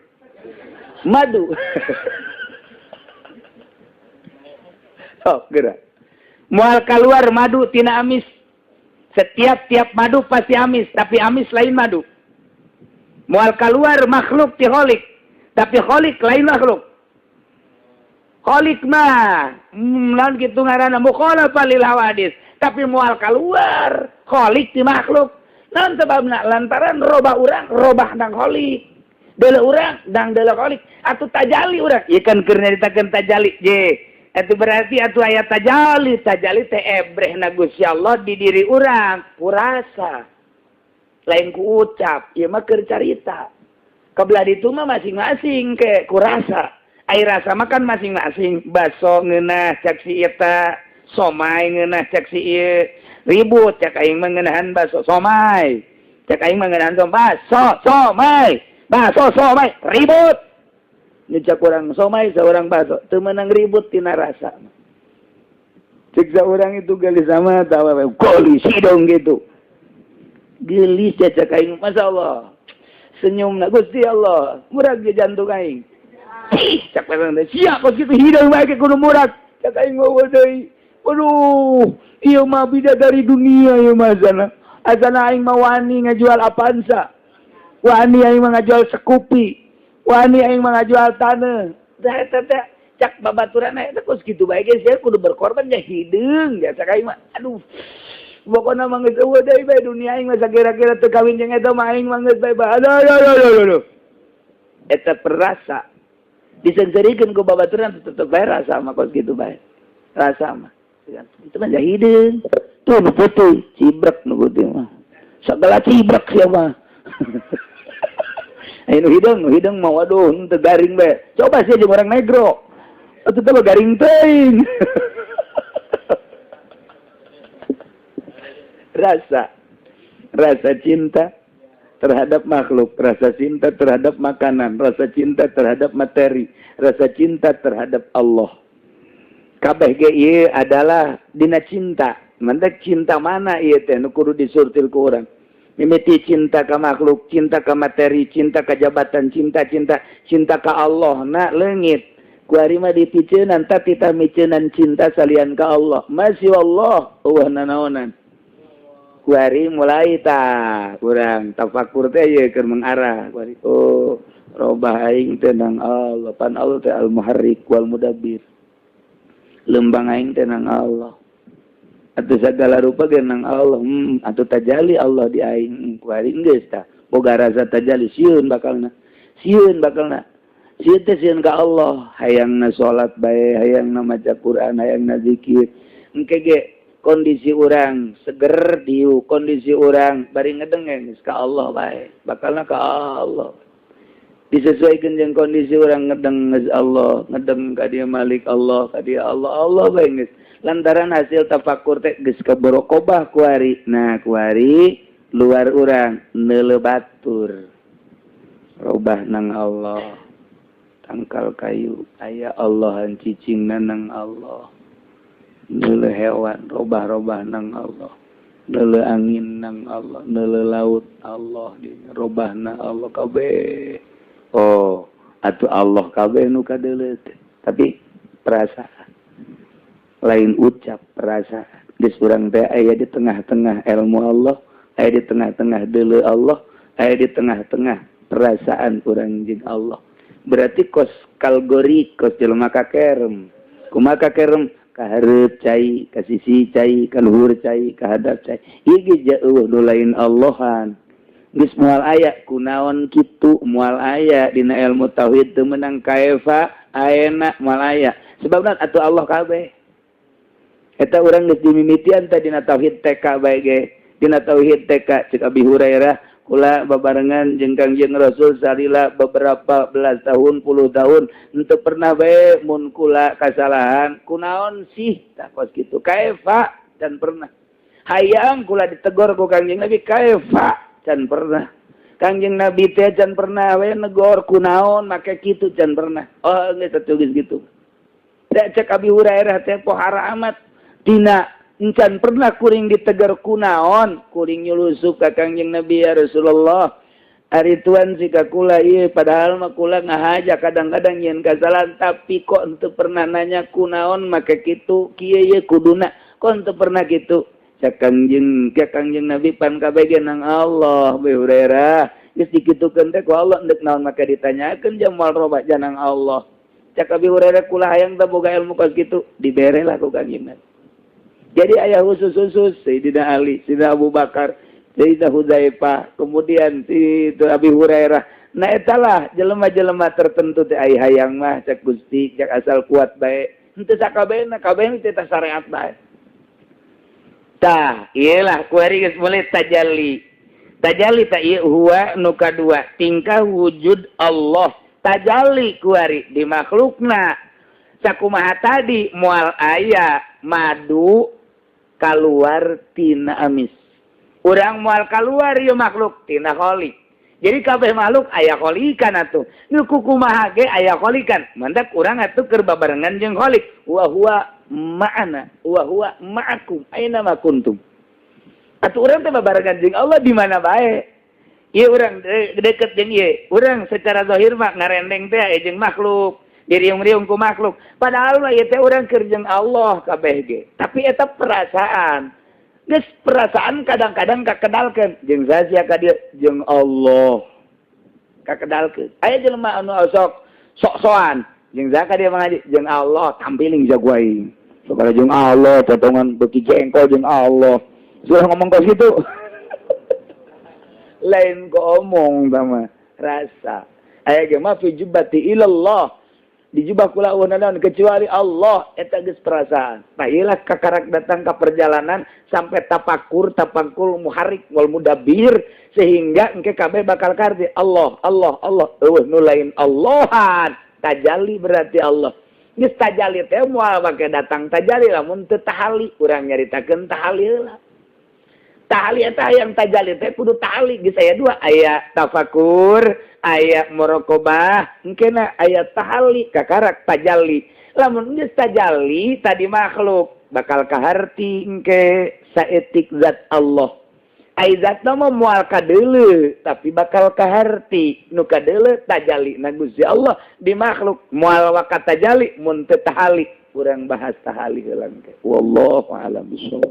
Madu. Oh, gerak. Moal keluar madu tina amis. Setiap tiap madu pasti amis, tapi amis lain madu. Moal keluar makhluk ti kholik, tapi kholik lain makhluk. Kholik mah laun kitu ngaranna mukhalafah lil hawadis, tapi moal keluar kholik ti makhluk. Naon sebabna? Lantaran robah urang robah nang kholik. Deuleu urang dang deuleu kholik atuh tajali urang. Ieu kan keur nyaritakeun tajali je. Itu berarti atuh aya tajali, tajali teh ebrehna Gusti Allah di diri urang, kurasa. Lain ku ucap, ieu mah keur carita. Kebelah ditu mah masing-masing ke kurasa. Ai rasa mah kan masing-masing, baso ngeunah cak si eta, somai ngeunah cak si ieu, ribut cak aing mah ngeunahan baso somai. Cak aing mah ngeunahan baso somai, baso somai, ribut. Cak orang somai seorang baso teu meunang ribut tina rasa. Cek seorang itu gelis sama tawa gelis hidung gitu. Gelis ya cak aing masyaallah. Senyumna Gusti Allah, murag ge jantung aing. Ih, cak urang teh sia kos kitu hidung bae kudu murag. Cak aing eueuh deui. Aduh, ieu mah bidadari dunia ieu mah azana. Azana aing mah wani ngajual Avanza. Wani aing mah ngajual Scoopy. Wani aing mah ngajual taneuh. Tah eta teh cak babaturan eta kos kitu bae ge sia kudu berkorban nya hideung biasa ka aing mah. Aduh. Pokona mah geus eueuh deui bae dunia aing mah sakira-kira teu kawin jeung eta mah aing mah geus bae bae. Aduh aduh aduh aduh. Eta perasa diseungseurikeun ku babaturan tetep bae rasa mah kos kitu bae. Rasa mah. Itu mah hideung. Tuh nu putih, cibrek nu putih mah. Sagala cibrek sia mah. Nu hidung mah waduh henteu garing bae. Coba sih jeung orang negro. Atuh teh garing teuing. Rasa rasa cinta terhadap makhluk, rasa cinta terhadap makanan, rasa cinta terhadap materi, rasa cinta terhadap Allah. Kabeh ge ieu adalah dina cinta. Mantak cinta mana ieu teh nu kudu disurtil ku urang. Mimiti cinta ka makhluk, cinta ka materi, cinta ka jabatan, cinta-cinta, cinta ka Allah na leungit. Ku ari mah dipiceunan tapi tita miceunan cinta salian ka Allah. Masih Allah eueuh nanaonan. Ku ari mulai tah urang tafakur teh ieu keur mengarah. Ku ari oh robah aing teh nang Allah, pan Allah teh al-muharrik wal mudabbir. Lembang aing teh nang Allah. Atuh segala rupa ge nang Allah, atuh tajali Allah di aing ku ari geus tah. Boga rasa tajali sieun bakalna. Sieun bakalna. Sieun teh sieun ka Allah, hayangna salat bae, hayangna maca Quran, hayangna zikir. Engke ge Kondisi urang seger diuk, kondisi urang bari ngedeng geus ka Allah bae, bakalna ka Allah. Disesuaikan jeung kondisi urang ngedeng geus Allah, ngedeng ka dia Malik Allah, ka dia Allah, Allah bae geus. Lantaran hasil tafakur teh geus kaborokobah kuari. Nah, kuari luar urang neuleu batur. Robah nang Allah. Tangkal kayu aya Allahan, cicingna nang Allah. Neuleu hewan robah-robah nang Allah. Neuleu angin nang Allah, neuleu laut Allah, robahna Allah kabeh. Oh, atuh Allah kabeh nu kadeuleu teh. Tapi perasaan lain ucap, perasaan. Geus urang teh aya di tengah-tengah ilmu Allah, aya di tengah-tengah deuleu Allah, aya di tengah-tengah perasaan urang jeung Allah. Berarti kos kalgori, kos jelema kakerem. Kumaha kakerem? Kahareup cai, ka sisi cai, ka luhur cai, ka hadap cai. Ieu ge jauh nu lain Allahan. Geus moal aya kunaon kitu, moal aya dina ilmu tauhid teu meunang kaifa aena, moal aya. Sebabna atuh Allah kabeh. Eta urang geus dimimitian teh dina tauhid TK bae ge. Dina tauhid TK cek Abi Hurairah, kula babarengan jeung Kangjeng Rasul salila beberapa belas tahun, puluh tahun, henteu pernah bae mun kula kasalahan kunaon sih, tah kos kitu kaifa can pernah. Hayang kula ditegor ku Kangjeng Nabi kaifa can pernah. Kangjeng Nabi teh can pernah we negor kunaon make kitu, can pernah. Oh, geus atuh geus kitu. Teh cek Abi Hurairah teh pohara amat tina encan pernah kuring ditegar kunaon, kuring nyulusup ka Kangjeng Nabi, ya Rasulullah, ari tuan si kula ieu, padahal mah kula ngahaja kadang-kadang nyieun kasalahan, tapi kok henteu pernah nanya kunaon make kitu, kieu ye kuduna, kok henteu pernah kitu. Cek Kangjeng Nabi, pan kabeh ge nang Allah, Abi Hurairah, geus dikitukeun teh ku Allah, endek naon make ditanyakeun, jam moal robah janang Allah. Cek Abi Hurairah, kula hayang teh boga ilmu kos kitu. Dibere lah ku Kangjeng Nabi. Jadi ayah khusus-khusus Sayyidina Ali, Sayyidina Abu Bakar, Sayyidina Hudzaifah, kemudian si itu Abi Hurairah. Nah, etalah jelema-jelema tertentu teh ai hayang mah cek Gusti, cek asal kuat bae. Henteu sakabehna, kabehna teh syariat bae. Tah, iyalah kuari geus mulai tajalli. Tajalli tah ieu huwa nu kadua, tingkah wujud Allah. Tajalli kuari di makhlukna. Sakumaha tadi moal aya madu keluar tina amis. Urang moal keluar ieu makhluk tina kholiq. Jadi kabeh makhluk aya kholikan atuh. Nu kumaha ge aya kholikan. Mantak urang atuh keur babarengan jeung kholiq. Wa huwa ma'ana wa huwa ma'akum aina ma kuntum. Atuh urang teh babarengan jeung Allah di mana bae. Ieu urang deket jeung ieu. Urang secara zahir mah ngarendeng teh aya jeung makhluk. Diriung-riung ku makhluk. Padahal mah ieu teh urang keur jeung Allah kabeh ge. Tapi eta perasaan. Geus perasaan kadang-kadang kakedalkeun jeung saha sia ka dieu, jeung Allah. Kakedalkeun. Aya jelema anu sok sok-sokan, jeung saha ka dieu mengaji, jeung Allah, tampiling jago aing. Sok jeung Allah, potongan beuki jengkol jeung Allah. Sudah ngomong kos gitu. Lain ko omong sama rasa. Aya ge mah fi jubbati ilallah. Di jubah kula eueuh naon kecuali Allah, eta geus perasaan. Nah, iyalah kakarak datang ke perjalanan sampai tapakur, tapangkul muharik wal mudabbir, sehingga engke kabeh bakal karti Allah, Allah, Allah, eueuh nu lain Allahan. Tajalli berarti Allah. Geus tajalli teh moal make datang tajalli lamun teu tahali, urang nyaritakeun tahali heula. Tahali eta yang tajalli teh kudu tahali, geus aya dua, aya tafakur, aya muraqabah, engkena aya tahali kakarak tajalli. Lamun geus tajalli tadi makhluk bakal kaharti engke saetik zat Allah. Ai zat mah moal kadeuleu, tapi bakal kaharti nu kadeuleu tajalli na Gusti Allah di makhluk. Moal waka tajalli mun teu tahali. Urang bahas tahali heula engke. Wallahu a'lam bishawab.